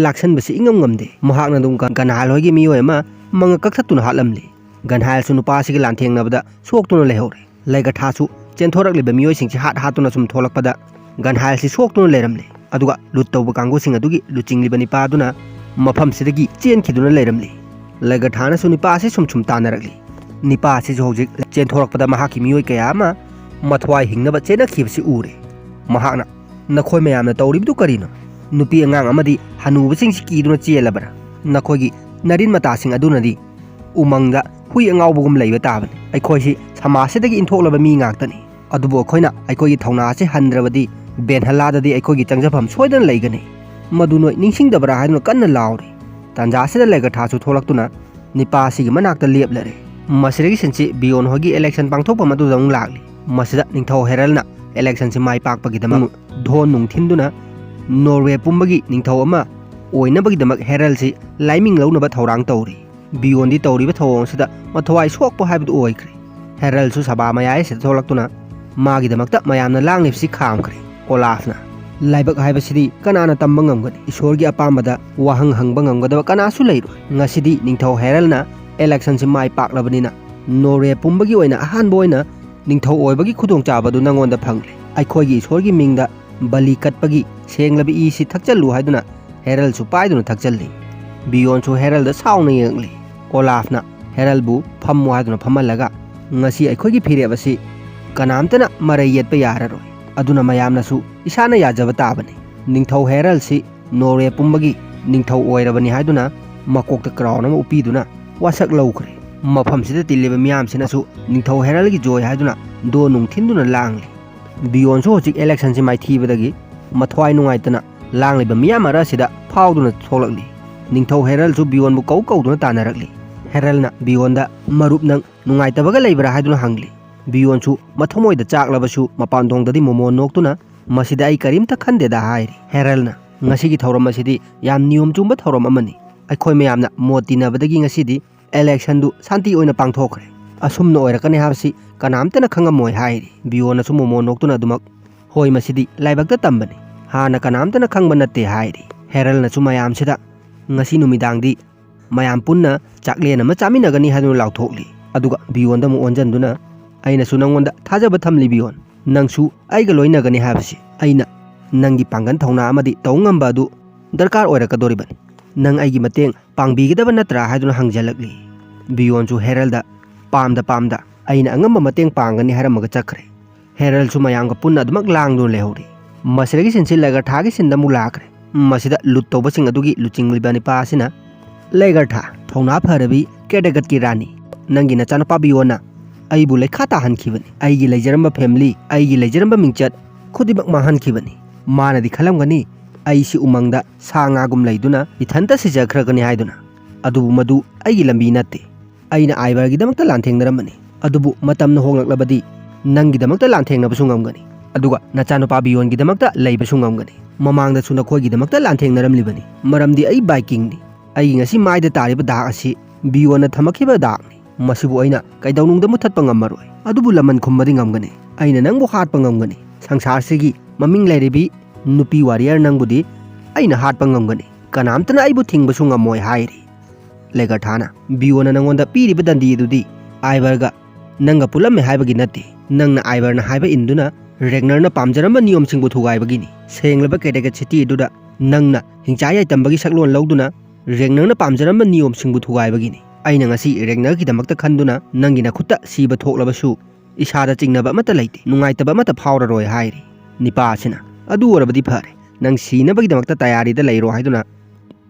ꯂꯥꯛꯁꯟꯕꯁꯤ ꯏꯉꯝ ꯉꯝꯗꯦ꯫ ꯃꯍꯥꯛꯅ ꯑꯗꯨꯝ ꯒ-, ꯒꯟꯍꯥꯏꯜ ꯍꯣꯏꯒꯤ ꯃꯤꯑꯣꯏ ꯑꯃ ꯃꯉꯛ ꯀꯛꯊꯠꯇꯨꯅ ꯍꯥꯠꯂꯝꯂꯤ꯫ ꯒꯟꯍꯥꯏꯜꯁꯨ ꯅꯨꯄꯥ ꯑꯁꯤꯒ ꯂꯥꯟꯊꯦꯡꯅꯕꯗ ꯁꯣꯛꯇꯨꯅ ꯂꯩꯍꯧꯔꯦ꯫ ꯂꯩꯒꯊꯥꯁꯨ ꯆꯦꯟꯊꯣꯔꯛꯂꯤꯕ ꯃꯤꯑꯣꯏꯁꯤꯡꯁꯤ ꯍꯥꯠ ꯍꯥꯠꯇꯨꯅ ꯁꯨꯝ ꯊꯣꯛꯂꯛꯄꯗ ꯒꯟꯍꯥꯏꯜꯁꯤ ꯁꯣꯛꯇꯨꯅ ꯂꯩꯔꯝꯂꯦ꯫ ꯑꯗꯨꯒ ꯂꯨꯠ ꯇꯧꯕ ꯀꯥꯡꯕꯨꯁꯤꯡ ꯑꯗꯨꯒꯤ ꯂꯨꯆꯤꯡꯂꯤꯕ ꯅꯤꯄꯥ ꯑꯗꯨꯅ ꯃꯐꯝꯁꯤꯗꯒꯤ ꯆꯦꯟꯈꯤꯗꯨꯅ ꯂꯩꯔꯝꯂꯤ꯫ ꯂꯩꯒꯊꯥꯅꯁꯨ ꯅꯤꯄꯥ ꯑꯁꯤ ꯁꯨꯝ ꯁꯨꯝ ꯇꯥꯟꯅꯔꯛꯂꯤ꯫ ꯅꯤꯄꯥ ꯑꯁꯤꯁꯨ ꯍꯧꯖꯤꯛ ꯆꯦꯟꯊꯣꯔꯛꯄꯗ ꯃꯍꯥꯛꯀꯤ ꯃꯤꯑꯣꯏ ꯀꯌꯥ ꯑꯃ ꯃꯊ꯭ꯋꯥꯏ ꯍꯤꯡꯅꯕ ꯆꯦꯟꯅꯈꯤꯕꯁꯤ ꯎꯔꯦ꯫ ꯃꯍꯥꯛꯅ, "ꯅꯈꯣꯏ ꯃꯌꯥꯝꯅ ꯇꯧꯔꯤꯕꯗꯨ ꯀꯔꯤꯅꯣ? ꯅꯨꯄꯤ ꯑꯉꯥꯡ ꯑꯃꯗꯤ ꯍꯅꯨꯕꯁꯤꯡꯁꯤ ꯀꯤꯗꯨꯅ ꯆꯦꯜꯂꯕ꯭ꯔꯥ? ꯅꯈꯣꯏꯒꯤ ꯅꯔꯤꯟ ꯃꯇꯥꯁꯤꯡ ꯑꯗꯨꯅꯗꯤ ꯎꯃꯪꯗ ꯍꯨꯏ ꯑꯉꯥꯎꯕꯒꯨꯝ ꯂꯩꯕ ꯇꯥꯕꯅꯤ꯫ ꯑꯩꯈꯣꯏꯁꯤ ꯁꯃꯥꯖꯁꯤꯗꯒꯤ ꯏꯟꯊꯣꯛꯂꯕ ꯃꯤ ꯉꯥꯛꯇꯅꯤ꯫ ꯑꯗꯨꯕꯨ ꯑꯩꯈꯣꯏꯅ ꯑꯩꯈꯣꯏꯒꯤ ꯊꯧꯅꯥ ꯑꯁꯤ ꯍꯟꯗ꯭ꯔꯕꯗꯤ ꯕꯦꯟꯍꯂꯥꯗꯗꯤ ꯑꯩꯈꯣꯏꯒꯤ ꯆꯪꯖꯐꯝ ꯁꯣꯏꯗꯅ ꯂꯩꯒꯅꯤ꯫ ꯃꯗꯨ ꯅꯣꯏ ꯅꯤꯡꯁꯤꯡꯗꯕ꯭ꯔꯥ?" ꯍꯥꯏꯗꯨꯅ ꯀꯟꯅ ꯂꯥꯎꯔꯤ꯫ ꯇꯥꯟꯖꯥꯁꯤꯗ ꯂꯦꯒꯊꯥꯁꯨ ꯊꯣꯛꯂꯛꯇꯨꯅ ꯅꯤꯄꯥ ꯑꯁꯤꯒꯤ ꯃꯅꯥꯛꯇ ꯂꯦꯞꯂꯔꯦ꯫ ꯃꯁꯤꯗꯒꯤ ꯁꯤꯟꯁꯤ ꯕꯤꯌꯣꯟ ꯍꯣꯏꯒꯤ ꯏꯂꯦꯛꯁꯟ ꯄꯥꯡꯊꯣꯛꯐꯝ ꯑꯗꯨꯗ ꯑꯃꯨꯛ ꯂꯥꯛꯂꯤ꯫ ꯃꯁꯤꯗ ꯅꯤꯡꯊꯧ ꯍꯦꯔꯜꯅ ꯏꯂꯦꯛꯁꯟꯁꯤ ꯃꯥꯏ ꯄꯥꯛꯄꯒꯤꯗꯃꯛ ꯙꯣꯟ ꯅꯨꯡ ꯊꯤꯟꯗꯨꯅ ꯅꯣꯔꯋꯦ ꯄꯨꯝꯕꯒꯤ ꯅꯤꯡꯊꯧ ꯑꯃ ꯑꯣꯏꯅꯕꯒꯤꯗꯃꯛ ꯍꯦꯔꯜꯁꯤ ꯂꯥꯏꯃꯤꯡ ꯂꯧꯅꯕ ꯊꯧꯔꯥꯡ ꯇꯧꯔꯤ꯫ ꯕꯤꯌꯣꯟꯗꯤ ꯇꯧꯔꯤꯕ ꯊꯧꯑꯣꯡ ꯑꯁꯤꯗ ꯃꯊ꯭ꯋꯥꯏ ꯁꯣꯛꯄ ꯍꯥꯏꯕꯗꯨ ꯑꯣꯏꯈ꯭ꯔꯦ꯫ ꯍꯦꯔꯜꯁꯨ ꯁꯚꯥ ꯃꯌꯥꯏ ꯑꯁꯤꯗ ꯊꯣꯛꯂꯛꯇꯨꯅ ꯃꯥꯒꯤꯗꯃꯛꯇ ꯃꯌꯥꯝꯅ ꯂꯥꯡꯂꯤꯕꯁꯤ ꯈꯥꯝꯈ꯭ꯔꯦ꯫ ꯑꯣꯂꯥꯐꯅ, "ꯂꯥꯏꯕꯛ ꯍꯥꯏꯕꯁꯤꯗꯤ ꯀꯅꯥꯅ ꯇꯝꯕ ꯉꯝꯒꯅꯤ? ꯏꯁꯣꯔꯒꯤ ꯑꯄꯥꯝꯕꯗ ꯋꯥꯍꯪ ꯍꯪꯕ ꯉꯝꯒꯗꯕ ꯀꯅꯥꯁꯨ ꯂꯩꯔꯣꯏ꯫ ꯉꯁꯤꯗꯤ ꯅꯤꯡꯊꯧ ꯍꯦꯔꯜꯅ ꯏꯂꯦꯛꯁꯟꯁꯤ ꯃꯥꯏ ꯄꯥꯛꯂꯕꯅꯤꯅ ꯅꯣꯔꯋꯦ ꯄꯨꯝꯕꯒꯤ ꯑꯣꯏꯅ ꯑꯍꯥꯟꯕ ꯑꯣꯏꯅ ꯅꯤꯡꯊꯧ ꯑꯣꯏꯕꯒꯤ ꯈꯨꯗꯣꯡꯆꯥꯕ ꯑꯗꯨ ꯅꯉꯣꯟꯗ ꯐꯪꯂꯦ꯫ ꯑꯩꯈꯣꯏꯒꯤ ꯏꯁꯣꯔꯒꯤ ꯃꯤꯡꯗ ꯕꯂꯤ ꯀꯠꯄꯒꯤ ꯁꯦꯡꯂꯕ ꯏꯁꯤ ꯊꯛꯆꯜꯂꯨ" ꯍꯥꯏꯗꯨꯅ ꯍꯦꯔꯜꯁꯨ ꯄꯥꯏꯗꯨꯅ ꯊꯛꯆꯜꯂꯤ꯫ ꯕꯤꯌꯣꯟꯁꯨ ꯍꯦꯔꯜꯗ ꯁꯥꯎꯅ ꯌꯦꯡꯂꯤ꯫ ꯑꯣꯂꯥꯐꯅ ꯍꯦꯔꯜꯕꯨ "ꯐꯝꯃꯨ" ꯍꯥꯏꯗꯨꯅ ꯐꯝꯍꯜꯂꯒ, "ꯉꯁꯤ ꯑꯩꯈꯣꯏꯒꯤ ꯐꯤꯔꯦꯞ ꯑꯁꯤ ꯀꯅꯥꯝꯇꯅ ꯃꯔꯩ ꯌꯦꯠꯄ ꯌꯥꯔꯔꯣꯏ꯫ ꯑꯗꯨꯅ ꯃꯌꯥꯝꯅꯁꯨ ꯏꯁꯥꯅ ꯌꯥꯖꯕ ꯇꯥꯕꯅꯤ꯫ ꯅꯤꯡꯊꯧ ꯍꯦꯔꯜꯁꯤ ꯅꯣꯔꯋꯦ ꯄꯨꯝꯕꯒꯤ ꯅꯤꯡꯊꯧ ꯑꯣꯏꯔꯕꯅꯤ" ꯍꯥꯏꯗꯨꯅ ꯃꯀꯣꯛꯇ ꯀ꯭ꯔꯥꯎꯟ ꯑꯃ ꯎꯞꯄꯤꯗꯨꯅ ꯋꯥꯁꯛ ꯂꯧꯈ꯭ꯔꯦ꯫ ꯃꯐꯝꯁꯤꯗ ꯇꯤꯜꯂꯤꯕ ꯃꯤꯌꯥꯝꯁꯤꯅꯁꯨ "ꯅꯤꯡꯊꯧ ꯍꯦꯔꯜꯒꯤ ꯖꯣꯏ" ꯍꯥꯏꯗꯨꯅ ꯙꯣꯟ ꯅꯨꯡ ꯊꯤꯟꯗꯨꯅ ꯂꯥꯡꯂꯤ꯫ ꯕꯤꯌꯣꯟꯁꯨ ꯍꯧꯖꯤꯛ ꯏꯂꯦꯛꯁꯟꯁꯤ ꯃꯥꯏꯊꯤꯕꯗꯒꯤ ꯃꯊ꯭ꯋꯥꯏ ꯅꯨꯡꯉꯥꯏꯇꯅ ꯂꯥꯡꯂꯤꯕ ꯃꯤꯌꯥꯝ ꯃꯔꯛ ꯑꯁꯤꯗ ꯐꯥꯎꯗꯨꯅ ꯊꯣꯛꯂꯛꯂꯤ꯫ ꯅꯤꯡꯊꯧ ꯍꯦꯔꯜꯁꯨ ꯕꯤꯌꯣꯟꯕꯨ ꯀꯧ ꯀꯧꯗꯨꯅ ꯇꯥꯟꯅꯔꯛꯂꯤ꯫ ꯍꯦꯔꯜꯅ ꯕꯤꯌꯣꯟꯗ, "ꯃꯔꯨꯞ, ꯅꯪ ꯅꯨꯡꯉꯥꯏꯇꯕꯒ ꯂꯩꯕ꯭ꯔꯥ?" ꯍꯥꯏꯗꯨꯅ ꯍꯪꯂꯤ꯫ ꯕꯤꯌꯣꯟꯁꯨ ꯃꯊꯃꯣꯏꯗ ꯆꯥꯛꯂꯕꯁꯨ ꯃꯄꯥꯟꯊꯣꯡꯗꯗꯤ ꯃꯣꯃꯣꯟ ꯅꯣꯛꯇꯨꯅ, "ꯃꯁꯤꯗ ꯑꯩ ꯀꯔꯤꯝꯇ ꯈꯟꯗꯦꯗ" ꯍꯥꯏꯔꯤ꯫ ꯍꯦꯔꯜꯅ, "ꯉꯁꯤꯒꯤ ꯊꯧꯔꯝ ꯑꯁꯤꯗꯤ ꯌꯥꯝ ꯅꯤꯌꯣꯝ ꯆꯨꯝꯕ ꯊꯧꯔꯝ ꯑꯃꯅꯤ꯫ ꯑꯩꯈꯣꯏ ꯃꯌꯥꯝꯅ ꯃꯣꯠ ꯇꯤꯟꯅꯕꯗꯒꯤ ꯉꯁꯤꯗꯤ ꯏꯂꯦꯛꯁꯟꯗꯨ ꯁꯥꯟꯇꯤ ꯑꯣꯏꯅ ꯄꯥꯡꯊꯣꯛꯈ꯭ꯔꯦ꯫ ꯑꯁꯨꯝꯅ ꯑꯣꯏꯔꯛꯀꯅꯤ ꯍꯥꯏꯕꯁꯤ ꯀꯅꯥꯝꯇꯅ ꯈꯪꯉꯝꯃꯣꯏ" ꯍꯥꯏꯔꯤ꯫ ꯕꯤꯌꯣꯟꯅꯁꯨ ꯃꯣꯃꯣꯟ ꯅꯣꯛꯇꯨꯅ ꯑꯗꯨꯃꯛ, "ꯍꯣꯏ, ꯃꯁꯤꯗꯤ ꯂꯥꯏꯕꯛꯇ ꯇꯝꯕꯅꯤ꯫ ꯍꯥꯟꯅ ꯀꯅꯥꯝꯇꯅ ꯈꯪꯕ ꯅꯠꯇꯦ" ꯍꯥꯏꯔꯤ꯫ ꯍꯦꯔꯜꯅꯁꯨ ꯃꯌꯥꯝꯁꯤꯗ, "ꯉꯁꯤ ꯅꯨꯃꯤꯗꯥꯡꯗꯤ ꯃꯌꯥꯝ ꯄꯨꯟꯅ ꯆꯥꯛꯂꯦꯟ ꯑꯃ ꯆꯥꯃꯤꯟꯅꯒꯅꯤ" ꯍꯥꯏꯗꯨꯅ ꯂꯥꯎꯊꯣꯛꯂꯤ꯫ ꯑꯗꯨꯒ ꯕꯤꯌꯣꯟꯗ ꯑꯃꯨꯛ ꯑꯣꯟꯁꯤꯟꯗꯨꯅ, "ꯑꯩꯅꯁꯨ ꯅꯪꯉꯣꯟꯗ ꯊꯥꯖꯕ ꯊꯝꯂꯤ ꯕꯤꯌꯣꯟ꯫ ꯅꯪꯁꯨ ꯑꯩꯒ ꯂꯣꯏꯅꯒꯅꯤ ꯍꯥꯏꯕꯁꯤ꯫ ꯑꯩꯅ ꯅꯪꯒꯤ ꯄꯥꯡꯒꯜ ꯊꯧꯅꯥ ꯑꯃꯗꯤ ꯇꯧ ꯉꯝꯕ ꯑꯗꯨ ꯗꯔꯀꯥꯔ ꯑꯣꯏꯔꯛꯀꯗꯧꯔꯤꯕꯅꯤ꯫ "ꯅꯪ ꯑꯩꯒꯤ ꯃꯇꯦꯡ ꯄꯥꯡꯕꯤꯒꯗꯕ ꯅꯠꯇ꯭ꯔꯥ?" ꯍꯥꯏꯗꯨꯅ ꯍꯪꯖꯜꯂꯛꯂꯤ꯫ ꯕꯤꯌꯣꯟꯁꯨ ꯍꯦꯔꯜꯗ ꯄꯥꯝꯗ ꯄꯥꯝꯗ "ꯑꯩꯅ ꯑꯉꯝꯕ ꯃꯇꯦꯡ ꯄꯥꯡꯒꯅꯤ" ꯍꯥꯏꯔꯝꯃꯒ ꯆꯠꯈ꯭ꯔꯦ꯫ ꯍꯦꯔꯜꯁꯨ ꯃꯌꯥꯝꯒ ꯄꯨꯟꯅ ꯑꯗꯨꯃꯛ ꯂꯥꯡꯗꯨꯅ ꯂꯩꯍꯧꯔꯤ꯫ ꯃꯁꯤꯗꯒꯤ ꯁꯤꯟꯁꯤ ꯂꯦꯒꯔꯊꯥꯒꯤ ꯁꯤꯟꯗ ꯑꯃꯨꯛ ꯂꯥꯛꯈ꯭ꯔꯦ꯫ ꯃꯁꯤꯗ ꯂꯨꯠ ꯇꯧꯕꯁꯤꯡ ꯑꯗꯨꯒꯤ ꯂꯨꯆꯤꯡꯂꯤꯕ ꯅꯤꯄꯥ ꯑꯁꯤꯅ, "ꯂꯦꯒꯔꯊꯥ, ꯊꯧꯅꯥ ꯐꯔꯕꯤ ꯀꯦꯗꯦꯒꯠꯀꯤ ꯔꯥꯅꯤ, ꯅꯪꯒꯤ ꯅꯆꯥꯅꯨꯄꯥ ꯕꯤꯌꯣꯟꯅ ꯑꯩꯕꯨ ꯂꯩꯈꯥ ꯇꯥꯍꯟꯈꯤꯕꯅꯤ꯫ ꯑꯩꯒꯤ ꯂꯩꯖꯔꯝꯕ ꯐꯦꯃꯤꯂꯤ, ꯑꯩꯒꯤ ꯂꯩꯖꯔꯝꯕ ꯃꯤꯡꯆꯠ ꯈꯨꯗꯤꯡꯃꯛ ꯃꯥꯡꯍꯟꯈꯤꯕꯅꯤ꯫ ꯃꯥꯅꯗꯤ ꯈꯜꯂꯝꯒꯅꯤ ꯑꯩꯁꯤ ꯎꯃꯪꯗ ꯁꯥ ꯉꯥꯒꯨꯝ ꯂꯩꯗꯨꯅ ꯏꯊꯟꯇ ꯁꯤꯖꯈ꯭ꯔꯒꯅꯤ ꯍꯥꯏꯗꯨꯅ꯫ ꯑꯗꯨꯕꯨ ꯃꯗꯨ ꯑꯩꯒꯤ ꯂꯝꯕꯤ ꯅꯠꯇꯦ꯫ ꯑꯩꯅ ꯑꯥꯏꯕꯔꯒꯤꯗꯃꯛꯇ ꯂꯥꯟꯊꯦꯡꯅꯔꯝꯕꯅꯤ꯫ ꯑꯗꯨꯕꯨ ꯃꯇꯝꯅ ꯍꯣꯡꯂꯛꯂꯕꯗꯤ ꯅꯪꯒꯤꯗꯃꯛꯇ ꯂꯥꯟꯊꯦꯡꯅꯕꯁꯨ ꯉꯝꯒꯅꯤ꯫ ꯑꯗꯨꯒ ꯅꯆꯥꯅꯨꯄꯥ ꯕꯤꯌꯣꯟꯒꯤꯗꯃꯛꯇ ꯂꯩꯕꯁꯨ ꯉꯝꯒꯅꯤ꯫ ꯃꯃꯥꯡꯗꯁꯨ ꯅꯈꯣꯏꯒꯤꯗꯃꯛꯇ ꯂꯥꯟꯊꯦꯡꯅꯔꯝꯂꯤꯕꯅꯤ꯫ ꯃꯔꯝꯗꯤ ꯑꯩ ꯕꯥꯏꯀꯤꯡꯅꯤ꯫ ꯑꯩꯒꯤ ꯉꯁꯤ ꯃꯥꯏꯗ ꯇꯥꯔꯤꯕ ꯗꯥꯛ ꯑꯁꯤ ꯕꯤꯌꯣꯟꯅ ꯊꯝꯃꯛꯈꯤꯕ ꯗꯥꯛꯅꯤ꯫ ꯃꯁꯤꯕꯨ ꯑꯩꯅ ꯀꯩꯗꯧꯅꯨꯡꯗ ꯃꯨꯠꯊꯠꯄ ꯉꯝꯃꯔꯣꯏ꯫ ꯑꯗꯨꯕꯨ ꯂꯃꯟ ꯈꯨꯝꯕꯗꯤ ꯉꯝꯒꯅꯤ꯫ ꯑꯩꯅ ꯅꯪꯕꯨ ꯍꯥꯠꯄ ꯉꯝꯒꯅꯤ꯫ ꯁꯪꯁꯥꯔꯁꯤꯒꯤ ꯃꯃꯤꯡ ꯂꯩꯔꯤꯕꯤ ꯅꯨꯄꯤ ꯋꯥꯔꯤꯌꯔ ꯅꯪꯕꯨꯗꯤ ꯑꯩꯅ ꯍꯥꯠꯄ ꯉꯝꯒꯅꯤ꯫ ꯀꯅꯥꯝꯇꯅ ꯑꯩꯕꯨ ꯊꯤꯡꯕꯁꯨ ꯉꯝꯃꯣꯏ" ꯍꯥꯏꯔꯤ꯫ ꯂꯦꯒꯔꯊꯥꯅ, "ꯕꯤꯌꯣꯅ ꯅꯪꯉꯣꯟꯗ ꯄꯤꯔꯤꯕ ꯗꯟꯗꯤ ꯑꯗꯨꯗꯤ ꯑꯥꯏꯕꯔꯒ ꯅꯪꯒ ꯄꯨꯜꯂꯝꯃꯦ ꯍꯥꯏꯕꯒꯤ ꯅꯠꯇꯦ꯫ ꯅꯪꯅ ꯑꯥꯏꯕꯔꯅ ꯍꯥꯏꯕ ꯏꯟꯗꯨꯅ ꯔꯦꯒꯅꯔꯅ ꯄꯥꯝꯖꯔꯝꯕ ꯅꯤꯌꯣꯝꯁꯤꯡꯕꯨ ꯊꯨꯒꯥꯏꯕꯒꯤꯅꯤ꯫ ꯁꯦꯡꯂꯕ ꯀꯦꯗꯦꯒꯠ ꯁꯤꯇꯤ ꯑꯗꯨꯗ ꯅꯪꯅ ꯍꯤꯡꯆꯥ ꯌꯥꯏꯇꯝꯕꯒꯤ ꯁꯛꯂꯣꯟ ꯂꯧꯗꯨꯅ ꯔꯦꯒꯅꯔꯅ ꯄꯥꯝꯖꯔꯝꯕ ꯅꯤꯌꯣꯝꯁꯤꯡꯕꯨ ꯊꯨꯒꯥꯏꯕꯒꯤꯅꯤ꯫ ꯑꯩꯅ ꯉꯁꯤ ꯔꯦꯒꯅꯔꯒꯤꯗꯃꯛꯇ ꯈꯟꯗꯨꯅ ꯅꯪꯒꯤ ꯅꯈꯨꯠꯇ ꯁꯤꯕ ꯊꯣꯛꯂꯕꯁꯨ ꯏꯁꯥꯗ ꯆꯤꯡꯅꯕ ꯑꯃꯠꯇ ꯂꯩꯇꯦ, ꯅꯨꯡꯉꯥꯏꯇꯕ ꯑꯃꯠꯇ ꯐꯥꯎꯔꯔꯣꯏ" ꯍꯥꯏꯔꯤ꯫ ꯅꯤꯄꯥ ꯑꯁꯤꯅ, "ꯑꯗꯨ ꯑꯣꯏꯔꯕꯗꯤ ꯐꯔꯦ, ꯅꯪ ꯁꯤꯅꯕꯒꯤꯗꯃꯛꯇ ꯇꯌꯥꯔꯤꯗ ꯂꯩꯔꯣ" ꯍꯥꯏꯗꯨꯅ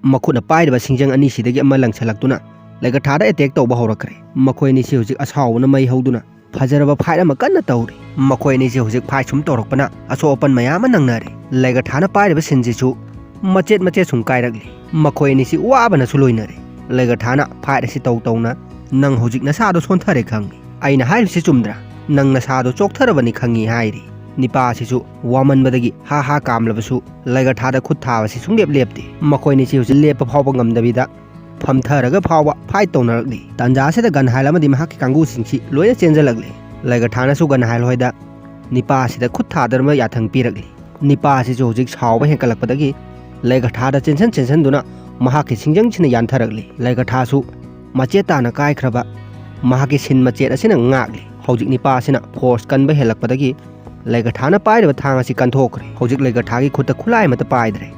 ꯃꯈꯨꯠꯅ ꯄꯥꯏꯔꯤꯕ ꯁꯤꯡꯖꯪ ꯑꯅꯤꯁꯤꯗꯒꯤ ꯑꯃ ꯂꯪꯁꯜꯂꯛꯇꯨꯅ ꯂꯦꯒꯔꯊꯥꯗ ꯑꯦꯇꯦꯛ ꯇꯧꯕ ꯍꯧꯔꯛꯈ꯭ꯔꯦ꯫ ꯃꯈꯣꯏ ꯑꯅꯤꯁꯤ ꯍꯧꯖꯤꯛ ꯑꯁꯥꯎꯕꯅ ꯃꯩ ꯍꯧꯗꯨꯅ ꯐꯖꯔꯕ ꯐꯥꯏꯠ ꯑꯃ ꯀꯟꯅ ꯇꯧꯔꯤ꯫ ꯃꯈꯣꯏ ꯑꯅꯤꯁꯤ ꯍꯧꯖꯤꯛ ꯐꯥꯏꯠ ꯁꯨꯝ ꯇꯧꯔꯛꯄꯅ ꯑꯁꯣꯛ ꯑꯄꯟ ꯃꯌꯥꯝ ꯑꯃ ꯅꯪꯅꯔꯦ꯫ ꯂꯦꯒꯔꯊꯥꯅ ꯄꯥꯏꯔꯤꯕ ꯁꯤꯟꯁꯤꯁꯨ ꯃꯆꯦꯠ ꯃꯆꯦꯠ ꯁꯨꯝ ꯀꯥꯏꯔꯛꯂꯤ꯫ ꯃꯈꯣꯏ ꯑꯅꯤꯁꯤ ꯋꯥꯕꯅꯁꯨ ꯂꯣꯏꯅꯔꯦ꯫ ꯂꯦꯒꯔꯊꯥꯅ ꯐꯥꯏꯠ ꯑꯁꯤ ꯇꯧ ꯇꯧꯅ, "ꯅꯪ ꯍꯧꯖꯤꯛ ꯅꯁꯥꯗꯣ ꯁꯣꯟꯊꯔꯦ ꯈꯪꯉꯤ꯫ ꯑꯩꯅ ꯍꯥꯏꯔꯤꯕꯁꯤ ꯆꯨꯝꯗ꯭ꯔꯥ? ꯅꯪ ꯅꯁꯥꯗꯣ ꯆꯣꯛꯊꯔꯕꯅꯤ ꯈꯪꯉꯤ" ꯍꯥꯏꯔꯤ꯫ ꯅꯤꯄꯥ ꯑꯁꯤꯁꯨ ꯋꯥꯃꯟꯕꯗꯒꯤ ꯍꯥ ꯍꯥ ꯀꯥꯝꯂꯕꯁꯨ ꯂꯦꯒꯔꯊꯥꯗ ꯈꯨꯠ ꯊꯥꯕꯁꯤ ꯁꯨꯡꯂꯦꯞ ꯂꯦꯞꯇꯦ꯫ ꯃꯈꯣꯏ ꯑꯅꯤꯁꯤ ꯍꯧꯖꯤꯛ ꯂꯦꯞꯄ ꯐꯥꯎꯕ ꯉꯝꯗꯕꯤꯗ ꯐꯝꯊꯔꯒ ꯐꯥꯎꯕ ꯐꯥꯏꯠ ꯇꯧꯅꯔꯛꯂꯤ꯫ ꯇꯥꯟꯖꯥ ꯑꯁꯤꯗ ꯒꯟꯍꯥꯏꯜ ꯑꯃꯗꯤ ꯃꯍꯥꯛꯀꯤ ꯀꯥꯡꯕꯨꯁꯤꯡꯁꯤ ꯂꯣꯏꯅ ꯆꯦꯟꯖꯜꯂꯛꯂꯦ꯫ ꯂꯦꯒꯔꯊꯥꯅꯁꯨ ꯒꯟꯍꯥꯏꯜ ꯍꯣꯏꯗ ꯅꯤꯄꯥ ꯑꯁꯤꯗ ꯈꯨꯠ ꯊꯥꯗꯅꯕ ꯌꯥꯊꯪ ꯄꯤꯔꯛꯂꯤ꯫ ꯅꯤꯄꯥ ꯑꯁꯤꯁꯨ ꯍꯧꯖꯤꯛ ꯁꯥꯎꯕ ꯍꯦꯟꯒꯠꯂꯛꯄꯗꯒꯤ ꯂꯦꯒꯔꯊꯥꯗ ꯆꯦꯟꯁꯟ ꯆꯦꯟꯁꯟꯗꯨꯅ ꯃꯍꯥꯛꯀꯤ ꯁꯤꯡꯖꯪꯁꯤꯅ ꯌꯥꯟꯊꯔꯛꯂꯤ꯫ ꯂꯦꯒꯔꯊꯥꯁꯨ ꯃꯆꯦꯠ ꯇꯥꯅ ꯀꯥꯏꯈ꯭ꯔꯕ ꯃꯍꯥꯛꯀꯤ ꯁꯤꯟ ꯃꯆꯦꯠ ꯑꯁꯤꯅ ꯉꯥꯛꯂꯤ꯫ ꯍꯧꯖꯤꯛ ꯅꯤꯄꯥ ꯑꯁꯤꯅ ꯐꯣꯔꯁ ꯀꯟꯕ ꯍꯦꯜꯂꯛꯄꯗꯒꯤ ꯂꯦꯒꯔꯊꯥꯅ ꯄꯥꯏꯔꯤꯕ ꯊꯥꯡ ꯑꯁꯤ ꯀꯟꯊꯣꯛꯈ꯭ꯔꯦ꯫ ꯍꯧꯖꯤꯛ ꯂꯦꯒꯔꯊꯥꯒꯤ ꯈꯨꯠꯇ ꯈꯨꯠꯂꯥꯏ ꯑꯃꯠꯇ ꯄꯥꯏꯗ꯭ꯔꯦ꯫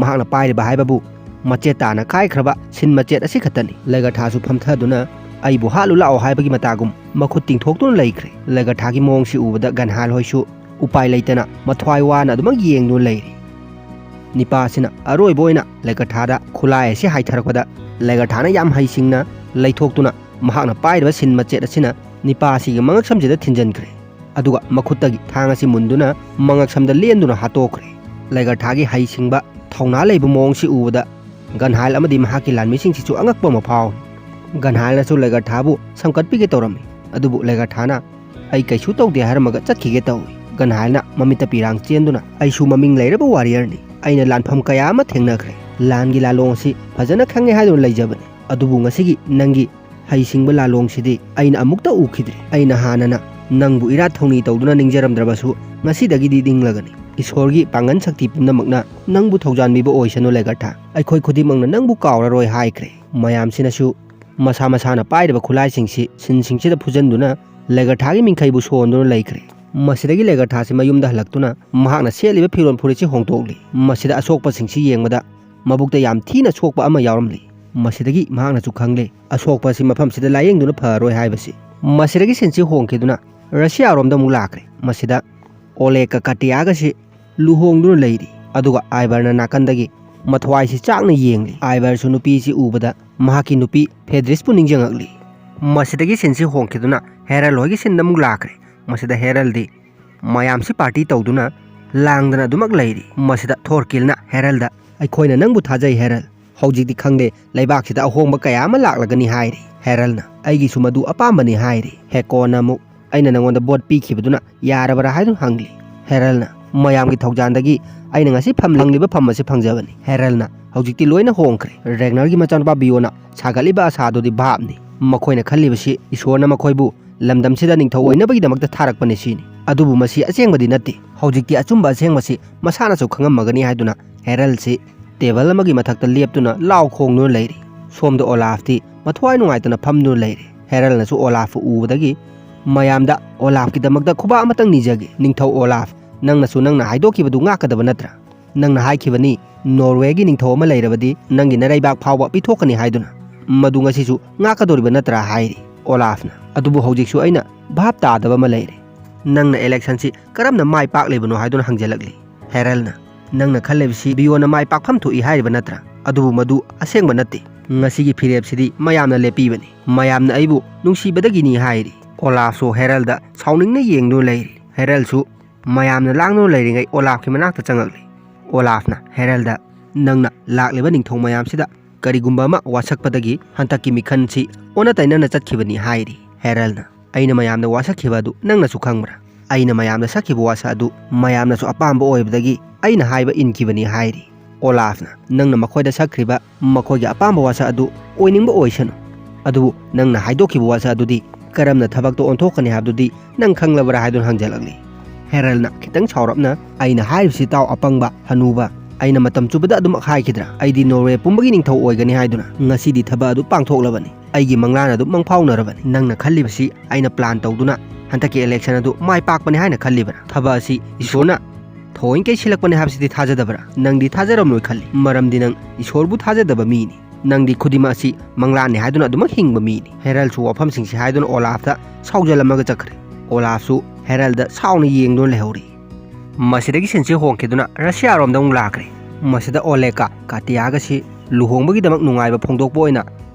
ꯃꯍꯥꯛꯅ ꯄꯥꯏꯔꯤꯕ ꯍꯥꯏꯕꯕꯨ ꯃꯆꯦꯠ ꯇꯥꯅ ꯀꯥꯏꯈ꯭ꯔꯕ ꯁꯤꯟ ꯃꯆꯦꯠ ꯑꯁꯤ ꯈꯛꯇꯅꯤ꯫ ꯂꯦꯒꯔꯊꯥꯁꯨ ꯐꯝꯊꯗꯨꯅ ꯑꯩꯕꯨ ꯍꯥꯠꯂꯨ ꯂꯥꯛꯑꯣ ꯍꯥꯏꯕꯒꯤ ꯃꯇꯥꯒꯨꯝ ꯃꯈꯨꯠ ꯇꯤꯡꯊꯣꯛꯇꯨꯅ ꯂꯩꯈ꯭ꯔꯦ꯫ ꯂꯦꯒꯔꯊꯥꯒꯤ ꯃꯑꯣꯡꯁꯤ ꯎꯕꯗ ꯒꯟꯍꯥꯏꯜ ꯍꯣꯏꯁꯨ ꯎꯄꯥꯏ ꯂꯩꯇꯅ ꯃꯊ꯭ꯋꯥꯏ ꯋꯥꯅ ꯑꯗꯨꯃꯛ ꯌꯦꯡꯗꯨꯅ ꯂꯩꯔꯤ꯫ ꯅꯤꯄꯥꯁꯤꯅ ꯑꯔꯣꯏꯕ ꯑꯣꯏꯅ ꯂꯦꯒꯔꯊꯥꯗ ꯈꯨꯠꯂꯥꯏ ꯑꯁꯤ ꯍꯥꯏꯊꯔꯛꯄꯗ, ꯂꯦꯒꯔꯊꯥꯅ ꯌꯥꯝ ꯍꯩꯁꯤꯡꯅ ꯂꯩꯊꯣꯛꯇꯨꯅ ꯃꯍꯥꯛꯅ ꯄꯥꯏꯔꯤꯕ ꯁꯤꯟ ꯃꯆꯦꯠ ꯑꯁꯤꯅ ꯅꯤꯄꯥ ꯑꯁꯤꯒꯤ ꯃꯉꯛꯁꯝꯁꯤꯗ ꯊꯤꯟꯖꯤꯟꯈ꯭ꯔꯦ꯫ ꯑꯗꯨꯒ ꯃꯈꯨꯠꯇꯒꯤ ꯊꯥꯡ ꯑꯁꯤ ꯃꯨꯟꯗꯨꯅ ꯃꯉꯛꯁꯝꯗ ꯂꯦꯟꯗꯨꯅ ꯍꯥꯠꯇꯣꯛꯈ꯭ꯔꯦ꯫ ꯂꯦꯒꯔꯊꯥꯒꯤ ꯍꯩꯁꯤꯡꯕ ꯊꯧꯅꯥ ꯂꯩꯕ ꯃꯑꯣꯡꯁꯤ ꯎꯕꯗ ꯒꯟꯍꯥꯏꯜ ꯑꯃꯗꯤ ꯃꯍꯥꯛꯀꯤ ꯂꯥꯟꯃꯤꯁꯤꯡꯁꯤꯁꯨ ꯑꯉꯛꯄ ꯑꯃ ꯐꯥꯎꯏ꯫ ꯒꯟꯍꯥꯏꯜꯅꯁꯨ ꯂꯦꯒꯔꯊꯥꯕꯨ ꯁꯝꯀꯠꯄꯤꯒꯦ ꯇꯧꯔꯝꯃꯤ, ꯑꯗꯨꯕꯨ ꯂꯦꯒꯔꯊꯥꯅ "ꯑꯩ ꯀꯩꯁꯨ ꯇꯧꯗꯦ" ꯍꯥꯏꯔꯝꯃꯒ ꯆꯠꯈꯤꯒꯦ ꯇꯧꯏ꯫ ꯒꯟꯍꯥꯏꯜꯅ ꯃꯃꯤꯠꯇ ꯄꯤꯔꯥꯡ ꯆꯦꯟꯗꯨꯅ, "ꯑꯩꯁꯨ ꯃꯃꯤꯡ ꯂꯩꯔꯕ ꯋꯥꯔꯤꯌꯔꯅꯤ꯫ ꯑꯩꯅ ꯂꯥꯟꯐꯝ ꯀꯌꯥ ꯑꯃ ꯊꯦꯡꯅꯈ꯭ꯔꯦ꯫ ꯂꯥꯟꯒꯤ ꯂꯥꯂꯣꯡ ꯑꯁꯤ ꯐꯖꯅ ꯈꯪꯉꯦ ꯍꯥꯏꯗꯨꯅ ꯂꯩꯖꯕꯅꯤ꯫ ꯑꯗꯨꯕꯨ ꯉꯁꯤꯒꯤ ꯅꯪꯒꯤ ꯍꯩꯁꯤꯡꯕ ꯂꯥꯂꯣꯡꯁꯤꯗꯤ ꯑꯩꯅ ꯑꯃꯨꯛꯇ ꯎꯈꯤꯗ꯭ꯔꯤ꯫ ꯑꯩꯅ ꯍꯥꯟꯅꯅ ꯅꯪꯕꯨ ꯏꯔꯥꯠ ꯊꯧꯅꯤ ꯇꯧꯗꯨꯅ ꯅꯤꯡꯖꯔꯝꯗ꯭ꯔꯕꯁꯨ, ꯉꯁꯤꯗꯒꯤꯗꯤ ꯅꯤꯡꯂꯒꯅꯤ꯫ ꯏꯁꯣꯔꯒꯤ ꯄꯥꯡꯒꯟ ꯁꯛꯇꯤ ꯄꯨꯝꯅꯃꯛꯅ ꯅꯪꯕꯨ ꯊꯧꯖꯥꯟꯕꯤꯕ ꯑꯣꯏꯁꯅꯨ ꯂꯦꯒꯔꯊꯥ꯫ ꯑꯩꯈꯣꯏ ꯈꯨꯗꯤꯡꯃꯛꯅ ꯅꯪꯕꯨ ꯀꯥꯎꯔꯔꯣꯏ" ꯍꯥꯏꯈ꯭ꯔꯦ꯫ ꯃꯌꯥꯝꯁꯤꯅꯁꯨ ꯃꯁꯥ ꯃꯁꯥꯅ ꯄꯥꯏꯔꯤꯕ ꯈꯨꯠꯂꯥꯏꯁꯤꯡꯁꯤ ꯁꯤꯟꯁꯤꯡꯁꯤꯗ ꯐꯨꯖꯟꯗꯨꯅ ꯂꯦꯒꯔꯊꯥꯒꯤ ꯃꯤꯡꯈꯩꯕꯨ ꯁꯣꯟꯗꯨꯅ ꯂꯩꯈ꯭ꯔꯦ꯫ ꯃꯁꯤꯗꯒꯤ ꯂꯦꯒꯔꯊꯥꯁꯤ ꯃꯌꯨꯝꯗ ꯍꯜꯂꯛꯇꯨꯅ ꯃꯍꯥꯛꯅ ꯁꯦꯠꯂꯤꯕ ꯐꯤꯔꯣꯜ ꯐꯨꯔꯤꯠꯁꯤ ꯍꯣꯡꯗꯣꯛꯂꯤ꯫ ꯃꯁꯤꯗ ꯑꯁꯣꯛꯄꯁꯤꯡꯁꯤ ꯌꯦꯡꯕꯗ ꯃꯕꯨꯛꯇ ꯌꯥꯝ ꯊꯤꯅ ꯁꯣꯛꯄ ꯑꯃ ꯌꯥꯎꯔꯝꯂꯤ꯫ ꯃꯁꯤꯗꯒꯤ ꯃꯍꯥꯛꯅꯁꯨ ꯈꯪꯂꯦ, ꯑꯁꯣꯛꯄ ꯑꯁꯤ ꯃꯐꯝꯁꯤꯗ ꯂꯥꯌꯦꯡꯗꯨꯅ ꯐꯔꯔꯣꯏ ꯍꯥꯏꯕꯁꯤ꯫ ꯃꯁꯤꯗꯒꯤ ꯁꯤꯟꯁꯤ ꯍꯣꯡꯈꯤꯗꯨꯅ ꯔꯁꯤꯌꯥꯔꯣꯝꯗ ꯑꯃꯨꯛ ꯂꯥꯛꯈ꯭ꯔꯦ꯫ ꯃꯁꯤꯗ ꯑꯣꯂꯦꯒ ꯀꯥꯇꯤꯌꯥꯒꯁꯤ ꯂꯨꯍꯣꯡꯗꯨꯅ ꯂꯩꯔꯤ꯫ ꯑꯗꯨꯒ ꯑꯥꯏꯕꯔꯅ ꯅꯥꯀꯟꯗꯒꯤ ꯃꯊ꯭ꯋꯥꯏꯁꯤ ꯆꯥꯛꯅ ꯌꯦꯡꯂꯤ꯫ ꯑꯥꯏꯕꯔꯁꯨ ꯅꯨꯄꯤꯁꯤ ꯎꯕꯗ ꯃꯍꯥꯛꯀꯤ ꯅꯨꯄꯤ ꯐꯦꯗ꯭ꯔꯤꯁꯄꯨ ꯅꯤꯡꯁꯤꯡꯉꯛꯂꯤ꯫ ꯃꯁꯤꯗꯒꯤ ꯁꯤꯟꯁꯤ ꯍꯣꯡꯈꯤꯗꯨꯅ ꯍꯦꯔꯜ ꯍꯣꯏꯒꯤ ꯁꯤꯟꯗ ꯑꯃꯨꯛ ꯂꯥꯛꯈ꯭ꯔꯦ꯫ ꯃꯁꯤꯗ ꯍꯦꯔꯜꯗꯤ ꯃꯌꯥꯝꯁꯤ ꯄꯥꯔꯇꯤ ꯇꯧꯗꯨꯅ ꯂꯥꯡꯗꯅ ꯑꯗꯨꯃꯛ ꯂꯩꯔꯤ꯫ ꯃꯁꯤꯗ ꯊꯣꯔꯀꯤꯜꯅ ꯍꯦꯔꯜꯗ, "ꯑꯩꯈꯣꯏꯅ ꯅꯪꯕꯨ ꯊꯥꯖꯩ ꯍꯦꯔꯜ꯫ ꯍꯧꯖꯤꯛꯇꯤ ꯈꯪꯗꯦ ꯂꯩꯕꯥꯛꯁꯤꯗ ꯑꯍꯣꯡꯕ ꯀꯌꯥ ꯑꯃ ꯂꯥꯛꯂꯒꯅꯤ" ꯍꯥꯏꯔꯤ꯫ ꯍꯦꯔꯜꯅ, "ꯑꯩꯒꯤꯁꯨ ꯃꯗꯨ ꯑꯄꯥꯝꯕꯅꯤ" ꯍꯥꯏꯔꯤ꯫ ꯍꯦꯀꯣꯟꯅ ꯑꯃꯨꯛ, "ꯑꯩꯅ ꯅꯪꯉꯣꯟꯗ ꯚꯣꯠ ꯄꯤꯈꯤꯕꯗꯨꯅ ꯌꯥꯔꯕ꯭ꯔꯥ?" ꯍꯥꯏꯗꯨꯅ ꯍꯪꯂꯤ꯫ ꯍꯦꯔꯜꯅ, "ꯃꯌꯥꯝꯒꯤ ꯊꯧꯖꯥꯟꯗꯒꯤ ꯑꯩꯅ ꯉꯁꯤ ꯐꯝ-, ꯐꯪꯂꯤꯕ ꯐꯝ ꯑꯁꯤ ꯐꯪꯖꯕꯅꯤ"꯫ ꯍꯦꯔꯜꯅ, "ꯍꯧꯖꯤꯛꯇꯤ ꯂꯣꯏꯅ ꯍꯣꯡꯈ꯭ꯔꯦ꯫ ꯔꯦꯒꯅꯔꯒꯤ ꯃꯆꯥꯅꯨꯄꯥ ꯕꯤꯌꯣꯅ ꯁꯥꯒꯠꯂꯤꯕ ꯑꯁꯥꯗꯨꯗꯤ ꯚꯥꯞꯅꯤ꯫ ꯃꯈꯣꯏꯅ ꯈꯜꯂꯤꯕꯁꯤ ꯏꯁꯣꯔꯅ ꯃꯈꯣꯏꯕꯨ ꯂꯝꯗꯝꯁꯤꯗ ꯅꯤꯡꯊꯧ ꯑꯣꯏꯅꯕꯒꯤꯗꯃꯛꯇ ꯊꯥꯔꯛꯄꯅꯤ ꯁꯤꯅꯤ꯫ ꯑꯗꯨꯕꯨ ꯃꯁꯤ ꯑꯁꯦꯡꯕꯗꯤ ꯅꯠꯇꯦ꯫ ꯍꯧꯖꯤꯛꯇꯤ ꯑꯆꯨꯝꯕ ꯑꯁꯦꯡꯕꯁꯤ ꯃꯁꯥꯅꯁꯨ ꯈꯪꯉꯝꯃꯒꯅꯤ" ꯍꯥꯏꯗꯨꯅ ꯍꯦꯔꯜꯁꯤ ꯇꯦꯕꯜ ꯑꯃꯒꯤ ꯃꯊꯛꯇ ꯂꯦꯞꯇꯨꯅ ꯂꯥꯎ ꯈꯣꯡꯗꯨꯅ ꯂꯩꯔꯤ꯫ ꯁꯣꯝꯗ ꯑꯣꯂꯥꯐꯇꯤ ꯃꯊ꯭ꯋꯥꯏ ꯅꯨꯡꯉꯥꯏꯇꯅ ꯐꯝꯗꯨꯅ ꯂꯩꯔꯤ꯫ ꯍꯦꯔꯜꯅꯁꯨ ꯑꯣꯂꯥꯐꯄꯨ ꯎꯕꯗꯒꯤ ꯃꯌꯥꯝꯗ, "ꯑꯣꯂꯥꯐꯀꯤꯗꯃꯛꯇ ꯈꯨꯕꯥꯛ ꯑꯃꯇꯪ ꯅꯤꯖꯒꯦ꯫ ꯅꯤꯡꯊꯧ ꯑꯣꯂꯥꯐ, ꯅꯪꯅꯁꯨ ꯅꯪꯅ ꯍꯥꯏꯗꯣꯛꯈꯤꯕꯗꯨ ꯉꯥꯛꯀꯗꯕ ꯅꯠꯇ꯭ꯔꯥ?" "ꯅꯪꯅ ꯍꯥꯏꯈꯤꯕꯅꯤ, ꯅꯣꯔꯋꯦꯒꯤ ꯅꯤꯡꯊꯧ ꯑꯃ ꯂꯩꯔꯕꯗꯤ ꯅꯪꯒꯤ ꯅꯔꯩꯕꯥꯛ ꯐꯥꯎꯕ ꯄꯤꯊꯣꯛꯀꯅꯤ ꯍꯥꯏꯗꯨꯅ꯫ ꯃꯗꯨ ꯉꯁꯤꯁꯨ ꯉꯥꯛꯀꯗꯧꯔꯤꯕ ꯅꯠꯇ꯭ꯔꯥ?" ꯍꯥꯏꯔꯤ ꯑꯣꯂꯥꯐꯅ꯫ "ꯑꯗꯨꯕꯨ ꯍꯧꯖꯤꯛꯁꯨ ꯑꯩꯅ ꯚꯥꯞ ꯇꯥꯗꯕ ꯑꯃ ꯂꯩꯔꯦ꯫ ꯅꯪꯅ ꯏꯂꯦꯛꯁꯟꯁꯤ ꯀꯔꯝꯅ ꯃꯥꯏ ꯄꯥꯛꯂꯤꯕꯅꯣ?" ꯍꯥꯏꯗꯨꯅ ꯍꯪꯖꯜꯂꯛꯂꯤ꯫ ꯍꯦꯔꯜꯅ, "ꯅꯪꯅ ꯈꯜꯂꯤꯕꯁꯤ ꯕꯤꯌꯣꯟꯅ ꯃꯥꯏ ꯄꯥꯛꯐꯝ ꯊꯣꯛꯏ ꯍꯥꯏꯔꯤꯕ ꯅꯠꯇ꯭ꯔꯥ? ꯑꯗꯨꯕꯨ ꯃꯗꯨ ꯑꯁꯦꯡꯕ ꯅꯠꯇꯦ꯫ ꯉꯁꯤꯒꯤ ꯐꯤꯔꯦꯞꯁꯤꯗꯤ ꯃꯌꯥꯝꯅ ꯂꯦꯞꯄꯤꯕꯅꯤ꯫ ꯃꯌꯥꯝꯅ ꯑꯩꯕꯨ ꯅꯨꯡꯁꯤꯕꯗꯒꯤꯅꯤ" ꯍꯥꯏꯔꯤ꯫ ꯑꯣꯂꯥꯐꯁꯨ ꯍꯦꯔꯜꯗ ꯁꯥꯎꯅꯤꯡꯅ ꯌꯦꯡꯗꯨꯅ ꯂꯩꯔꯤ꯫ ꯍꯦꯔꯜꯁꯨ ꯃꯌꯥꯝꯅ ꯂꯥꯡꯗꯨꯅ ꯂꯩꯔꯤꯉꯩ ꯑꯣꯂꯥꯐꯀꯤ ꯃꯅꯥꯛꯇ ꯆꯪꯉꯛꯂꯤ꯫ ꯑꯣꯂꯥꯐꯅ ꯍꯦꯔꯜꯗ, "ꯅꯪꯅ ꯂꯥꯛꯂꯤꯕ ꯅꯤꯡꯊꯧ ꯃꯌꯥꯝꯁꯤꯗ ꯀꯔꯤꯒꯨꯝꯕ ꯑꯃ ꯋꯥꯁꯛꯄꯗꯒꯤ ꯍꯟꯗꯛꯀꯤ ꯃꯤꯈꯜꯁꯤ ꯑꯣꯟꯅ ꯇꯩꯅꯅ ꯆꯠꯈꯤꯕꯅꯤ" ꯍꯥꯏꯔꯤ꯫ ꯍꯦꯔꯜꯅ, "ꯑꯩꯅ ꯃꯌꯥꯝꯗ ꯋꯥꯁꯛꯈꯤꯕ ꯑꯗꯨ ꯅꯪꯅꯁꯨ ꯈꯪꯕ꯭ꯔꯥ? ꯑꯩꯅ ꯃꯌꯥꯝꯗ ꯁꯛꯈꯤꯕ ꯋꯥꯁꯛ ꯑꯗꯨ ꯃꯌꯥꯝꯅꯁꯨ ꯑꯄꯥꯝꯕ ꯑꯣꯏꯕꯗꯒꯤ ꯑꯩꯅ ꯍꯥꯏꯕ ꯏꯟꯈꯤꯕꯅꯤ" ꯍꯥꯏꯔꯤ꯫ ꯑꯣꯂꯥꯐꯅ, "ꯅꯪꯅ ꯃꯈꯣꯏꯗ ꯁꯛꯈ꯭ꯔꯤꯕ ꯃꯈꯣꯏꯒꯤ ꯑꯄꯥꯝꯕ ꯋꯥꯁꯛ ꯑꯗꯨ ꯑꯣꯏꯅꯤꯡꯕ ꯑꯣꯏꯁꯅꯨ꯫ ꯑꯗꯨꯕꯨ ꯅꯪꯅ ꯍꯥꯏꯗꯣꯛꯈꯤꯕ ꯋꯥꯁꯛ ꯑꯗꯨꯗꯤ ꯀꯔꯝꯅ ꯊꯕꯛꯇ ꯑꯣꯟꯊꯣꯛꯀꯅꯤ ꯍꯥꯏꯕꯗꯨꯗꯤ ꯅꯪ ꯈꯪꯂꯕ꯭ꯔꯥ?" ꯍꯥꯏꯗꯨꯅ ꯍꯪꯖꯜꯂꯛꯂꯤ꯫ ꯍꯦꯔꯜꯅ ꯈꯤꯇꯪ ꯁꯥꯎꯔꯞꯅ, "ꯑꯩꯅ ꯍꯥꯏꯔꯤꯕꯁꯤ ꯇꯥꯎ, ꯑꯄꯪꯕ ꯍꯅꯨꯕ꯫ ꯑꯩꯅ ꯃꯇꯝ ꯆꯨꯞꯄꯗ ꯑꯗꯨꯃꯛ ꯍꯥꯏꯈꯤꯗ꯭ꯔꯥ? ꯑꯩꯗꯤ ꯅꯣꯔꯋꯦ ꯄꯨꯝꯕꯒꯤ ꯅꯤꯡꯊꯧ ꯑꯣꯏꯒꯅꯤ ꯍꯥꯏꯗꯨꯅ꯫ ꯉꯁꯤꯗꯤ ꯊꯕꯛ ꯑꯗꯨ ꯄꯥꯡꯊꯣꯛꯂꯕꯅꯤ꯫ ꯑꯩꯒꯤ ꯃꯪꯂꯥꯟ ꯑꯗꯨ ꯃꯪꯐꯥꯎꯅꯔꯕꯅꯤ꯫ ꯅꯪꯅ ꯈꯜꯂꯤꯕꯁꯤ ꯑꯩꯅ ꯄ꯭ꯂꯥꯟ ꯇꯧꯗꯨꯅ ꯍꯟꯗꯛꯀꯤ ꯏꯂꯦꯛꯁꯟ ꯑꯗꯨ ꯃꯥꯏ ꯄꯥꯛꯄꯅꯤ ꯍꯥꯏꯅ ꯈꯜꯂꯤꯕ꯭ꯔꯥ? ꯊꯕꯛ ꯑꯁꯤ ꯏꯁꯣꯔꯅ ꯊꯑꯣꯏꯅꯀꯩ ꯁꯤꯜꯂꯛꯄꯅꯤ ꯍꯥꯏꯕꯁꯤꯗꯤ ꯊꯥꯖꯗꯕ꯭ꯔꯥ? ꯅꯪꯗꯤ ꯊꯥꯖꯔꯝꯂꯣꯏ ꯈꯜꯂꯤ, ꯃꯔꯝꯗꯤ ꯅꯪ ꯏꯁꯣꯔꯕꯨ ꯊꯥꯖꯗꯕ ꯃꯤꯅꯤ꯫ ꯅꯪꯗꯤ ꯈꯨꯗꯤꯡꯃꯛ ꯑꯁꯤ ꯃꯪꯂꯥꯟꯅꯤ ꯍꯥꯏꯗꯨꯅ ꯑꯗꯨꯃꯛ ꯍꯤꯡꯕ ꯃꯤꯅꯤ꯫" ꯍꯦꯔꯜꯁꯨ ꯋꯥꯐꯝꯁꯤꯡꯁꯤ ꯍꯥꯏꯗꯨꯅ ꯑꯣꯂꯥꯐꯇ ꯁꯥꯎꯖꯜꯂꯝꯃꯒ ꯆꯠꯈ꯭ꯔꯦ꯫ ꯑꯣꯂꯥꯐꯁꯨ ꯍꯦꯔꯜꯗ ꯁꯥꯎꯅ ꯌꯦꯡꯗꯨꯅ ꯂꯩꯍꯧꯔꯤ꯫ ꯃꯁꯤꯗꯒꯤ ꯁꯤꯟꯁꯤ ꯍꯣꯡꯈꯤꯗꯨꯅ ꯔꯁꯤꯌꯥꯔꯣꯝꯗ ꯑꯃꯨꯛ ꯂꯥꯛꯈ꯭ꯔꯦ꯫ ꯃꯁꯤꯗ ꯑꯣꯂꯦꯒꯀ ꯀꯥꯇꯤꯌꯥꯒꯁꯤ ꯂꯨꯍꯣꯡꯕꯒꯤꯗꯃꯛ ꯅꯨꯡꯉꯥꯏꯕ ꯐꯣꯡꯗꯣꯛꯄ ꯑꯣꯏꯅ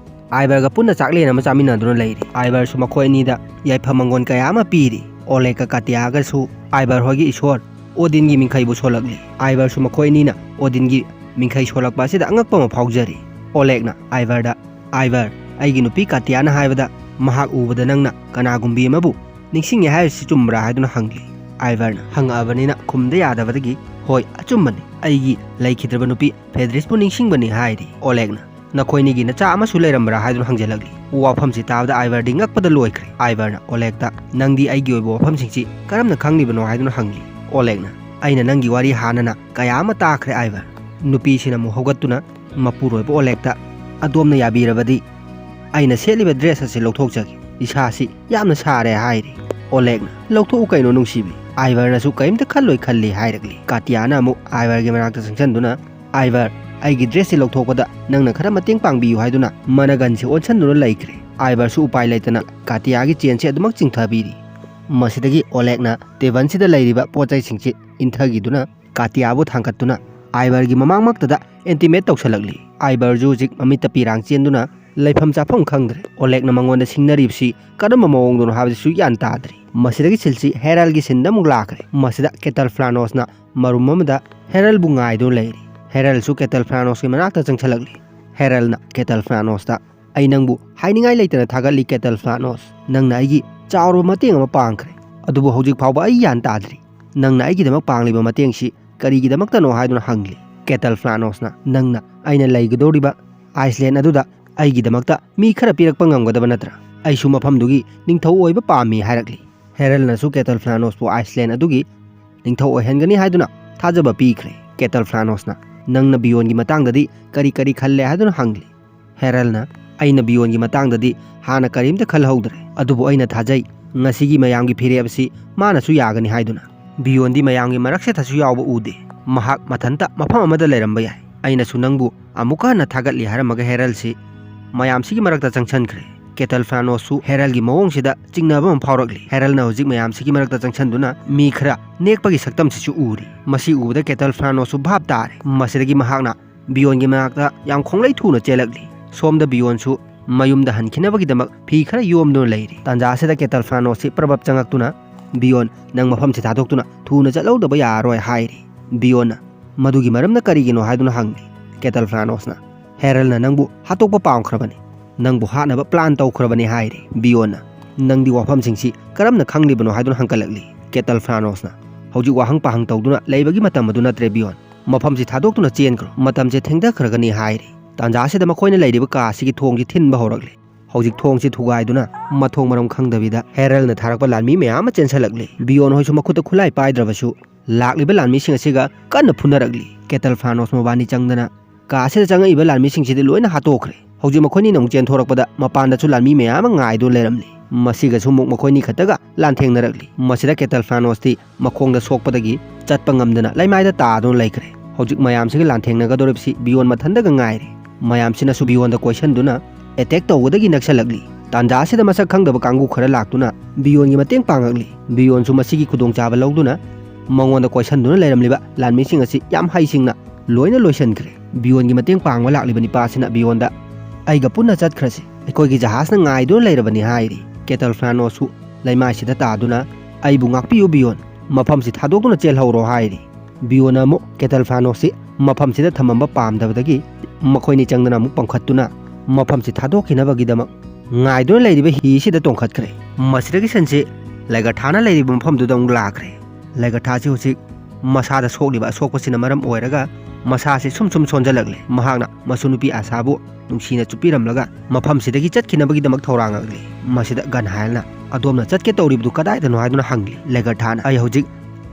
ꯑꯥꯏꯕꯔꯒ ꯄꯨꯟꯅ ꯆꯥꯛꯂꯦꯟ ꯑꯃ ꯆꯥꯃꯤꯟꯅꯗꯨꯅ ꯂꯩꯔꯤ꯫ ꯑꯥꯏꯕꯔꯁꯨ ꯃꯈꯣꯏ ꯑꯅꯤꯗ ꯌꯥꯏꯐ ꯃꯪꯒꯣꯜ ꯀꯌꯥ ꯑꯃ ꯄꯤꯔꯤ꯫ ꯑꯣꯂꯦꯒꯀ ꯀꯥꯇꯤꯌꯥꯒꯁꯨ ꯑꯥꯏꯕꯔ ꯍꯣꯏꯒꯤ ꯏꯁꯣꯔ ꯑꯣꯗꯤꯟꯒꯤ ꯃꯤꯡꯈꯩꯕꯨ ꯁꯣꯜꯂꯛꯂꯤ꯫ ꯑꯥꯏꯕꯔꯁꯨ ꯃꯈꯣꯏ ꯑꯅꯤꯅ ꯑꯣꯗꯤꯟꯒꯤ ꯃꯤꯡꯈꯩ ꯁꯣꯜꯂꯛꯄ ꯑꯁꯤꯗ ꯑꯉꯛꯄ ꯑꯃ ꯐꯥꯎꯖꯔꯤ꯫ ꯑꯣꯂꯦꯒꯅ ꯑꯥꯏꯕꯔꯗ, "ꯑꯥꯏꯕꯔ, ꯑꯩꯒꯤ ꯅꯨꯄꯤ ꯀꯥꯇꯤꯌꯥꯅ ꯍꯥꯏꯕꯗ ꯃꯍꯥꯛ ꯎꯕꯗ ꯅꯪꯅ ꯀꯅꯥꯒꯨꯝꯕꯤ ꯑꯃꯕꯨ ꯅꯤꯡꯁꯤꯡꯉꯦ ꯍꯥꯏꯔꯤꯁꯤ ꯆꯨꯝꯕ꯭ꯔꯥ?" ꯍꯥꯏꯗꯨꯅ ꯍꯪꯂꯤ꯫ ꯑꯥꯏꯕꯔꯅ ꯍꯪꯉꯛꯑꯕꯅꯤꯅ ꯈꯨꯝꯗ ꯌꯥꯗꯕꯗꯒꯤ, "ꯍꯣꯏ, ꯑꯆꯨꯝꯕꯅꯤ꯫ ꯑꯩꯒꯤ ꯂꯩꯈꯤꯗ꯭ꯔꯕ ꯅꯨꯄꯤ ꯐꯦꯗ꯭ꯔꯤꯁꯄꯨ ꯅꯤꯡꯁꯤꯡꯕꯅꯤ" ꯍꯥꯏꯔꯤ꯫ ꯑꯣꯂꯦꯒꯅ, "ꯅꯈꯣꯏꯅꯤꯒꯤ ꯅꯆꯥ ꯑꯃꯁꯨ ꯂꯩꯔꯝꯕ꯭ꯔꯥ?" ꯍꯥꯏꯗꯨꯅ ꯍꯪꯖꯜꯂꯛꯂꯤ꯫ ꯋꯥꯐꯝꯁꯤ ꯇꯥꯕꯗ ꯑꯥꯏꯕꯔꯗꯤ ꯉꯛꯄꯗ ꯂꯣꯏꯈ꯭ꯔꯦ꯫ ꯑꯥꯏꯕꯔꯅ ꯑꯣꯂꯦꯒꯇ, "ꯅꯪꯗꯤ ꯑꯩꯒꯤ ꯑꯣꯏꯕ ꯋꯥꯐꯝꯁꯤꯡꯁꯤ ꯀꯔꯝꯅ ꯈꯪꯂꯤꯕꯅꯣ?" ꯍꯥꯏꯗꯨꯅ ꯍꯪꯂꯤ꯫ ꯑꯣꯂꯦꯒꯅ, "ꯑꯩꯅ ꯅꯪꯒꯤ ꯋꯥꯔꯤ ꯍꯥꯟꯅꯅ ꯀꯌꯥ ꯑꯃ ꯇꯥꯈ꯭ꯔꯦ ꯑꯥꯏꯕꯔ꯫" ꯅꯨꯄꯤꯁꯤꯅ ꯑꯃꯨꯛ ꯍꯧꯒꯠꯇꯨꯅ, "ꯃꯄꯨꯔꯣꯏꯕ ꯑꯣꯂꯦꯒꯇ, ꯑꯗꯣꯝꯅ ꯌꯥꯕꯤꯔꯕꯗꯤ ꯑꯩꯅ ꯁꯦꯠꯂꯤꯕ ꯗ꯭ꯔꯦꯁ ꯑꯁꯤ ꯂꯧꯊꯣꯛꯆꯒꯦ꯫ ꯏꯁꯥꯁꯤ ꯌꯥꯝꯅ ꯁꯥꯔꯦ" ꯍꯥꯏꯔꯤ꯫ ꯑꯣꯂꯦꯒꯅ, "ꯂꯧꯊꯣꯛꯎ ꯀꯩꯅꯣ ꯅꯨꯡꯁꯤꯕꯤ"꯫ ꯑꯥꯏꯚꯔꯅꯁꯨ ꯀꯔꯤꯝꯇ ꯈꯜꯂꯣꯏ ꯈꯜꯂꯤ ꯍꯥꯏꯔꯛꯂꯤ꯫ ꯀꯥꯇꯤꯌꯥꯅ ꯑꯃꯨꯛ ꯑꯥꯏꯚꯔꯒꯤ ꯃꯅꯥꯛꯇ ꯆꯪꯁꯤꯟꯗꯨꯅ, "ꯑꯥꯏꯚꯔ, ꯑꯩꯒꯤ ꯗ꯭ꯔꯦꯁꯁꯤ ꯂꯧꯊꯣꯛꯄꯗ ꯅꯪꯅ ꯈꯔ ꯃꯇꯦꯡ ꯄꯥꯡꯕꯤꯌꯨ" ꯍꯥꯏꯗꯨꯅ ꯃꯅꯒꯟꯁꯤ ꯑꯣꯟꯁꯤꯟꯗꯨꯅ ꯂꯩꯈ꯭ꯔꯦ꯫ ꯑꯥꯏꯚꯔꯁꯨ ꯎꯄꯥꯏ ꯂꯩꯇꯅ ꯀꯥꯇꯤꯌꯥꯒꯤ ꯆꯦꯟꯁꯤ ꯑꯗꯨꯃꯛ ꯆꯤꯡꯊꯕꯤꯔꯤ꯫ ꯃꯁꯤꯗꯒꯤ ꯑꯣꯂꯦꯒꯅ ꯇꯦꯕꯜꯁꯤꯗ ꯂꯩꯔꯤꯕ ꯄꯣꯠ ꯆꯩꯁꯤꯡꯁꯤ ꯏꯟꯊꯈꯤꯗꯨꯅ ꯀꯥꯇꯤꯌꯥꯕꯨ ꯊꯥꯡꯒꯠꯇꯨꯅ ꯑꯥꯏꯚꯔꯒꯤ ꯃꯃꯥꯡꯃꯛꯇꯗ ꯑꯦꯟꯇꯤꯃꯦꯠ ꯇꯧꯁꯜꯂꯛꯂꯤ꯫ ꯑꯥꯏꯚꯔꯁꯨ ꯍꯧꯖꯤꯛ ꯃꯃꯤꯠꯇ ꯄꯤꯔꯥꯡ ꯆꯦꯟꯗꯨꯅ ꯂꯩꯐꯝ ꯆꯥꯐꯝ ꯈꯪꯗ꯭ꯔꯦ꯫ ꯑꯣꯂꯦꯒꯅ ꯃꯉꯣꯟꯗ ꯁꯤꯡꯅꯔꯤꯕꯁꯤ ꯀꯔꯝꯕ ꯃꯑꯣꯡꯗꯅꯣ ꯍꯥꯏꯕꯁꯤꯁꯨ ꯒ꯭ꯌꯥꯟ ꯇꯥꯗ꯭ꯔꯤ꯫ ꯃꯁꯤꯗꯒꯤ ꯁꯤꯜꯁꯤ ꯍꯦꯔꯜꯒꯤ ꯁꯤꯟꯗ ꯑꯃꯨꯛ ꯂꯥꯛꯈ꯭ꯔꯦ꯫ ꯃꯁꯤꯗ ꯀꯦꯇꯜ ꯐ꯭ꯂꯥꯅꯣꯁꯅ ꯃꯔꯨꯝ ꯑꯃꯗ ꯍꯦꯔꯜꯕꯨ ꯉꯥꯏꯗꯨꯅ ꯂꯩꯔꯤ꯫ ꯍꯦꯔꯜꯁꯨ ꯀꯦꯇꯜ ꯐ꯭ꯂꯥꯅꯣꯁꯀꯤ ꯃꯅꯥꯛꯇ ꯆꯪꯁꯜꯂꯛꯂꯤ꯫ ꯍꯦꯔꯜꯅ ꯀꯦꯇꯜ ꯐ꯭ꯂꯥꯅꯣꯁꯇ, "ꯑꯩ ꯅꯪꯕꯨ ꯍꯥꯏꯅꯤꯡꯉꯥꯏ ꯂꯩꯇꯅ ꯊꯥꯒꯠꯂꯤ ꯀꯦꯇꯜ ꯐ꯭ꯂꯥꯅꯣꯁ꯫ ꯅꯪꯅ ꯑꯩꯒꯤ ꯆꯥꯎꯔꯕ ꯃꯇꯦꯡ ꯑꯃ ꯄꯥꯡꯈ꯭ꯔꯦ꯫ ꯑꯗꯨꯕꯨ ꯍꯧꯖꯤꯛ ꯐꯥꯎꯕ ꯑꯩ ꯒ꯭ꯌꯥꯟ ꯇꯥꯗ꯭ꯔꯤ꯫ ꯅꯪꯅ ꯑꯩꯒꯤꯗꯃꯛ ꯄꯥꯡꯂꯤꯕ ꯃꯇꯦꯡꯁꯤ ꯀꯔꯤꯒꯤꯗꯃꯛꯇꯅꯣ?" ꯍꯥꯏꯗꯨꯅ ꯍꯪꯂꯤ꯫ ꯀꯦꯇꯜ ꯐ꯭ꯂꯥꯅꯣꯁꯅ, "ꯅꯪꯅ ꯑꯩꯅ ꯂꯩꯒꯗꯧꯔꯤꯕ ꯑꯥꯏꯁꯂꯦꯟ ꯑꯗꯨꯗ ꯑꯩꯒꯤꯗꯃꯛꯇ ꯃꯤ ꯈꯔ ꯄꯤꯔꯛꯄ ꯉꯝꯒꯗꯕ ꯅꯠꯇ꯭ꯔꯥ? ꯑꯩꯁꯨ ꯃꯐꯝꯗꯨꯒꯤ ꯅꯤꯡꯊꯧ ꯑꯣꯏꯕ ꯄꯥꯝꯃꯤ" ꯍꯥꯏꯔꯛꯂꯤ꯫ ꯍꯦꯔꯜꯅꯁꯨ ꯀꯦꯇꯜ ꯐ꯭ꯂꯥꯅꯣꯁꯄꯨ ꯑꯥꯏꯁꯂꯦꯟ ꯑꯗꯨꯒꯤ ꯅꯤꯡꯊꯧ ꯑꯣꯏꯍꯟꯒꯅꯤ ꯍꯥꯏꯗꯨꯅ ꯊꯥꯖꯕ ꯄꯤꯈ꯭ꯔꯦ꯫ ꯀꯦꯇꯜ ꯐ꯭ꯂꯥꯅꯣꯁꯅ, "ꯅꯪꯅ ꯕꯤꯌꯣꯟꯒꯤ ꯃꯇꯥꯡꯗꯗꯤ ꯀꯔꯤ ꯀꯔꯤ ꯈꯜꯂꯦ?" ꯍꯥꯏꯗꯨꯅ ꯍꯪꯂꯤ꯫ ꯍꯦꯔꯜꯅ, "ꯑꯩꯅ ꯕꯤꯌꯣꯟꯒꯤ ꯃꯇꯥꯡꯗꯗꯤ ꯍꯥꯟꯅ ꯀꯔꯤꯝꯇ ꯈꯜꯍꯧꯗ꯭ꯔꯦ, ꯑꯗꯨꯕꯨ ꯑꯩꯅ ꯊꯥꯖꯩ ꯉꯁꯤꯒꯤ ꯃꯌꯥꯝꯒꯤ ꯐꯤꯔꯦꯞ ꯑꯁꯤ ꯃꯥꯅꯁꯨ ꯌꯥꯒꯅꯤ" ꯍꯥꯏꯗꯨꯅ꯫ ꯕꯤꯌꯣꯟꯗꯤ ꯃꯌꯥꯝꯒꯤ ꯃꯔꯛꯁꯤꯗꯁꯨ ꯌꯥꯎꯕ ꯎꯗꯦ꯫ ꯃꯍꯥꯛ ꯃꯊꯟꯇ ꯃꯐꯝ ꯑꯃꯗ ꯂꯩꯔꯝꯕ ꯌꯥꯏ꯫ "ꯑꯩꯅꯁꯨ ꯅꯪꯕꯨ ꯑꯃꯨꯛꯀ ꯍꯟꯅ ꯊꯥꯒꯠꯂꯤ" ꯍꯥꯏꯔꯝꯃꯒ ꯍꯦꯔꯜꯁꯤ ꯃꯌꯥꯝꯁꯤꯒꯤ ꯃꯔꯛꯇ ꯆꯪꯁꯟꯈ꯭ꯔꯦ꯫ ꯀꯦꯇꯜ ꯐ꯭ꯂꯥꯅꯣꯁꯁꯨ ꯍꯦꯔꯜꯒꯤ ꯃꯑꯣꯡꯁꯤꯗ ꯆꯤꯡꯅꯕ ꯑꯃ ꯐꯥꯎꯔꯛꯂꯤ꯫ ꯍꯦꯔꯜꯅ ꯍꯧꯖꯤꯛ ꯃꯌꯥꯝꯁꯤꯒꯤ ꯃꯔꯛꯇ ꯆꯪꯁꯟꯗꯨꯅ ꯃꯤ ꯈꯔ ꯅꯦꯛꯄꯒꯤ ꯁꯛꯇꯝꯁꯤꯁꯨ ꯎꯔꯤ꯫ ꯃꯁꯤ ꯎꯕꯗ ꯀꯦꯇꯜ ꯐ꯭ꯂꯥꯅꯣꯁꯁꯨ ꯚꯥꯞ ꯇꯥꯔꯦ꯫ ꯃꯁꯤꯗꯒꯤ ꯃꯍꯥꯛꯅ ꯕꯤꯌꯣꯟꯒꯤ ꯃꯅꯥꯛꯇ ꯌꯥꯝ ꯈꯣꯡꯂꯩ ꯊꯨꯅ ꯆꯦꯜꯂꯛꯂꯤ꯫ ꯁꯣꯝꯗ ꯕꯤꯌꯣꯟꯁꯨ ꯃꯌꯨꯝꯗ ꯍꯟꯈꯤꯅꯕꯒꯤꯗꯃꯛ ꯐꯤ ꯈꯔ ꯌꯣꯝꯗꯨꯅ ꯂꯩꯔꯤ꯫ ꯇꯥꯟꯖꯥ ꯑꯁꯤꯗ ꯀꯦꯇꯜ ꯐ꯭ꯂꯥꯅꯣꯁꯁꯤ ꯄ꯭ꯔꯕꯞ ꯆꯪꯉꯛꯇꯨꯅ, "ꯕꯤꯌꯣꯟ, ꯅꯪ ꯃꯐꯝꯁꯤ ꯊꯥꯗꯣꯛꯇꯨꯅ ꯊꯨꯅ ꯆꯠꯍꯧꯗꯕ ꯌꯥꯔꯔꯣꯏ" ꯍꯥꯏꯔꯤ꯫ ꯕꯤꯌꯣꯟꯅ, "ꯃꯗꯨꯒꯤ ꯃꯔꯝꯅ ꯀꯔꯤꯒꯤꯅꯣ?" ꯍꯥꯏꯗꯨꯅ ꯍꯪꯂꯤ꯫ ꯀꯦꯇꯜ ꯐ꯭ꯂꯥꯅꯣꯁꯅ, "ꯍꯦꯔꯜꯅ ꯅꯪꯕꯨ ꯍꯥꯠꯇꯣꯛꯄ ꯄꯥꯝꯈ꯭ꯔꯕꯅꯤ, ꯅꯪꯕꯨ ꯍꯥꯠꯅꯕ ꯄ꯭ꯂꯥꯟ ꯇꯧꯈ꯭ꯔꯕꯅꯤ" ꯍꯥꯏꯔꯤ꯫ ꯕꯤꯌꯣꯟꯅ, "ꯅꯪꯗꯤ ꯋꯥꯐꯝꯁꯤꯡꯁꯤ ꯀꯔꯝꯅ ꯈꯪꯂꯤꯕꯅꯣ?" ꯍꯥꯏꯗꯨꯅ ꯍꯪꯒꯠꯂꯛꯂꯤ꯫ ꯀꯦꯇꯜ ꯐ꯭ꯂꯥꯅꯣꯁꯅ, "ꯍꯧꯖꯤꯛ ꯋꯥꯍꯪ ꯄꯥꯍꯪ ꯇꯧꯗꯨꯅ ꯂꯩꯕꯒꯤ ꯃꯇꯝ ꯑꯗꯨ ꯅꯠꯇ꯭ꯔꯦ ꯕꯤꯌꯣꯟ꯫ ꯃꯐꯝꯁꯤ ꯊꯥꯗꯣꯛꯇꯨꯅ ꯆꯦꯟꯈ꯭ꯔꯣ, ꯃꯇꯝꯁꯦ ꯊꯦꯡꯊꯈ꯭ꯔꯒꯅꯤ" ꯍꯥꯏꯔꯤ꯫ ꯇꯥꯟꯖꯥ ꯑꯁꯤꯗ ꯃꯈꯣꯏꯅ ꯂꯩꯔꯤꯕ ꯀꯥ ꯑꯁꯤꯒꯤ ꯊꯣꯡꯁꯤ ꯊꯤꯟꯕ ꯍꯧꯔꯛꯂꯤ꯫ ꯍꯧꯖꯤꯛ ꯊꯣꯡꯁꯤ ꯊꯨꯒꯥꯏꯗꯨꯅ ꯃꯊꯣꯡ ꯃꯔꯝ ꯈꯪꯗꯕꯤꯗ ꯍꯦꯔꯜꯅ ꯊꯥꯔꯛꯄ ꯂꯥꯟꯃꯤ ꯃꯌꯥꯝ ꯑꯃ ꯆꯦꯟꯁꯜꯂꯛꯂꯤ꯫ ꯕꯤꯌꯣꯟ ꯍꯣꯏꯁꯨ ꯃꯈꯨꯠꯇ ꯈꯨꯠꯂꯥꯏ ꯄꯥꯏꯗ꯭ꯔꯕꯁꯨ ꯂꯥꯛꯂꯤꯕ ꯂꯥꯟꯃꯤꯁꯤꯡ ꯑꯁꯤꯒ ꯀꯟꯅ ꯐꯨꯅꯔꯛꯂꯤ꯫ ꯀꯦꯇꯜ ꯐ꯭ꯂꯥꯅꯣꯁ ꯃꯕꯥꯅꯤ ꯆꯪꯗꯅ ꯀꯥ ꯑꯁꯤꯗ ꯆꯪꯉꯛꯏꯕ ꯂꯥꯟꯃꯤꯁꯤꯡꯁꯤꯗꯤ ꯂꯣꯏꯅ ꯍꯥꯠꯇꯣꯛꯈ꯭ꯔꯦ꯫ ꯍꯧꯖꯤꯛ ꯃꯈꯣꯏꯅꯤꯅ ꯑꯃꯨꯛ ꯆꯦꯟꯊꯣꯔꯛꯄꯗ ꯃꯄꯥꯟꯗꯁꯨ ꯂꯥꯟꯃꯤ ꯃꯌꯥꯝ ꯑꯃ ꯉꯥꯏꯗꯨꯅ ꯂꯩꯔꯝꯂꯤ꯫ ꯃꯁꯤꯒꯁꯨ ꯑꯃꯨꯛ ꯃꯈꯣꯏꯅꯤ ꯈꯛꯇꯒ ꯂꯥꯟꯊꯦꯡꯅꯔꯛꯂꯤ꯫ ꯃꯁꯤꯗ ꯀꯦꯇꯜ ꯐ꯭ꯔꯥꯅꯣꯁꯇꯤ ꯃꯈꯣꯡꯗ ꯁꯣꯛꯄꯗꯒꯤ ꯆꯠꯄ ꯉꯝꯗꯅ ꯂꯩꯃꯥꯏꯗ ꯇꯥꯗꯨꯅ ꯂꯩꯈ꯭ꯔꯦ꯫ ꯍꯧꯖꯤꯛ ꯃꯌꯥꯝꯁꯤꯒ ꯂꯥꯟꯊꯦꯡꯅꯒꯗꯧꯔꯤꯕꯁꯤ ꯕꯤꯌꯣꯟ ꯃꯊꯟꯗꯒ ꯉꯥꯏꯔꯦ꯫ ꯃꯌꯥꯝꯁꯤꯅꯁꯨ ꯕꯤꯌꯣꯟꯗ ꯀꯣꯏꯁꯟꯗꯨꯅ ꯑꯦꯇꯦꯛ ꯇꯧꯒꯗꯒꯤ ꯅꯛꯁꯜꯂꯛꯂꯤ꯫ ꯇꯥꯟꯖꯥ ꯑꯁꯤꯗ ꯃꯁꯛ ꯈꯪꯗꯕ ꯀꯥꯡꯕꯨ ꯈꯔ ꯂꯥꯛꯇꯨꯅ ꯕꯤꯌꯣꯟꯒꯤ ꯃꯇꯦꯡ ꯄꯥꯡꯉꯛꯂꯤ꯫ ꯕꯤꯌꯣꯟꯁꯨ ꯃꯁꯤꯒꯤ ꯈꯨꯗꯣꯡꯆꯥꯕ ꯂꯧꯗꯨꯅ ꯃꯉꯣꯟꯗ ꯀꯣꯏꯁꯟꯗꯨꯅ ꯂꯩꯔꯝꯂꯤꯕ ꯂꯥꯟꯃꯤꯁꯤꯡ ꯑꯁꯤ ꯌꯥꯝ ꯍꯩꯁꯤꯡꯅ ꯂꯣꯏꯅ ꯂꯣꯏꯁꯤꯟꯈ꯭ꯔꯦ꯫ ꯕꯤꯌꯣꯟꯒꯤ ꯃꯇꯦꯡ ꯄꯥꯡꯕ ꯂꯥꯛꯂꯤꯕ ꯅꯤꯄꯥ ꯑꯁꯤꯅ ꯕꯤꯌꯣꯟꯗ, "ꯑꯩꯒ ꯄꯨꯟꯅ ꯆꯠꯈ꯭ꯔꯁꯤ, ꯑꯩꯈꯣꯏꯒꯤ ꯖꯍꯥꯖꯅ ꯉꯥꯏꯗꯨꯅ ꯂꯩꯔꯕꯅꯤ" ꯍꯥꯏꯔꯤ꯫ ꯀꯦꯇꯜ ꯐ꯭ꯔꯥꯅꯣꯁꯁꯨ ꯂꯩꯃꯥꯏꯁꯤꯗ ꯇꯥꯗꯨꯅ, "ꯑꯩꯕꯨ ꯉꯥꯛꯄꯤꯌꯨ ꯕꯤꯌꯣꯟ, ꯃꯐꯝꯁꯤ ꯊꯥꯗꯣꯛꯇꯨꯅ ꯆꯦꯜꯍꯧꯔꯣ" ꯍꯥꯏꯔꯤ꯫ ꯕꯤꯌꯣꯟꯅ ꯑꯃꯨꯛ ꯀꯦꯇꯜ ꯐ꯭ꯔꯥꯅꯣꯁꯁꯤ ꯃꯐꯝꯁꯤꯗ ꯊꯝꯃꯝꯕ ꯄꯥꯝꯗꯕꯗꯒꯤ ꯃꯈꯣꯏꯅꯤ ꯆꯪꯗꯅ ꯑꯃꯨꯛ ꯄꯥꯡꯈꯠꯇꯨꯅ ꯃꯐꯝꯁꯤ ꯊꯥꯗꯣꯛꯈꯤꯅꯕꯒꯤꯗꯃꯛ ꯉꯥꯏꯗꯨꯅ ꯂꯩꯔꯤꯕ ꯍꯤꯁꯤꯗ ꯇꯣꯡꯈꯠꯈ꯭ꯔꯦ꯫ ꯃꯁꯤꯗꯒꯤ ꯁꯟꯁꯤ ꯂꯩꯒꯔꯊꯥꯅ ꯂꯩꯔꯤꯕ ꯃꯐꯝꯗꯨꯗ ꯑꯃꯨꯛ ꯂꯥꯛꯈ꯭ꯔꯦ꯫ ꯂꯩꯒꯔꯊꯥꯁꯤ ꯍꯧꯖꯤꯛ ꯃꯁꯥꯗ ꯁꯣꯛꯂꯤꯕ ꯑꯁꯣꯛꯄꯁꯤꯅ ꯃꯔꯝ ꯑꯣꯏꯔꯒ ꯃꯁꯥꯁꯤ ꯁꯨꯝ ꯁꯨꯝ ꯁꯣꯟꯖꯜꯂꯛꯂꯦ꯫ ꯃꯍꯥꯛꯅ ꯃꯁꯨ ꯅꯨꯄꯤ ꯑꯁꯥꯕꯨ ꯅꯨꯡꯁꯤꯅ ꯆꯨꯞꯄꯤꯔꯝꯂꯒ ꯃꯐꯝꯁꯤꯗꯒꯤ ꯆꯠꯈꯤꯅꯕꯒꯤꯗꯃꯛ ꯊꯧꯔꯥꯡꯉꯛꯂꯤ꯫ ꯃꯁꯤꯗ ꯒꯟꯍꯥꯏꯜꯅ, "ꯑꯗꯣꯝꯅ ꯆꯠꯀꯦ ꯇꯧꯔꯤꯕꯗꯨ ꯀꯗꯥꯏꯗꯅꯣ?" ꯍꯥꯏꯗꯨꯅ ꯍꯪꯂꯤ꯫ ꯂꯦꯒꯔꯊꯥꯅ, "ꯑꯩ ꯍꯧꯖꯤꯛ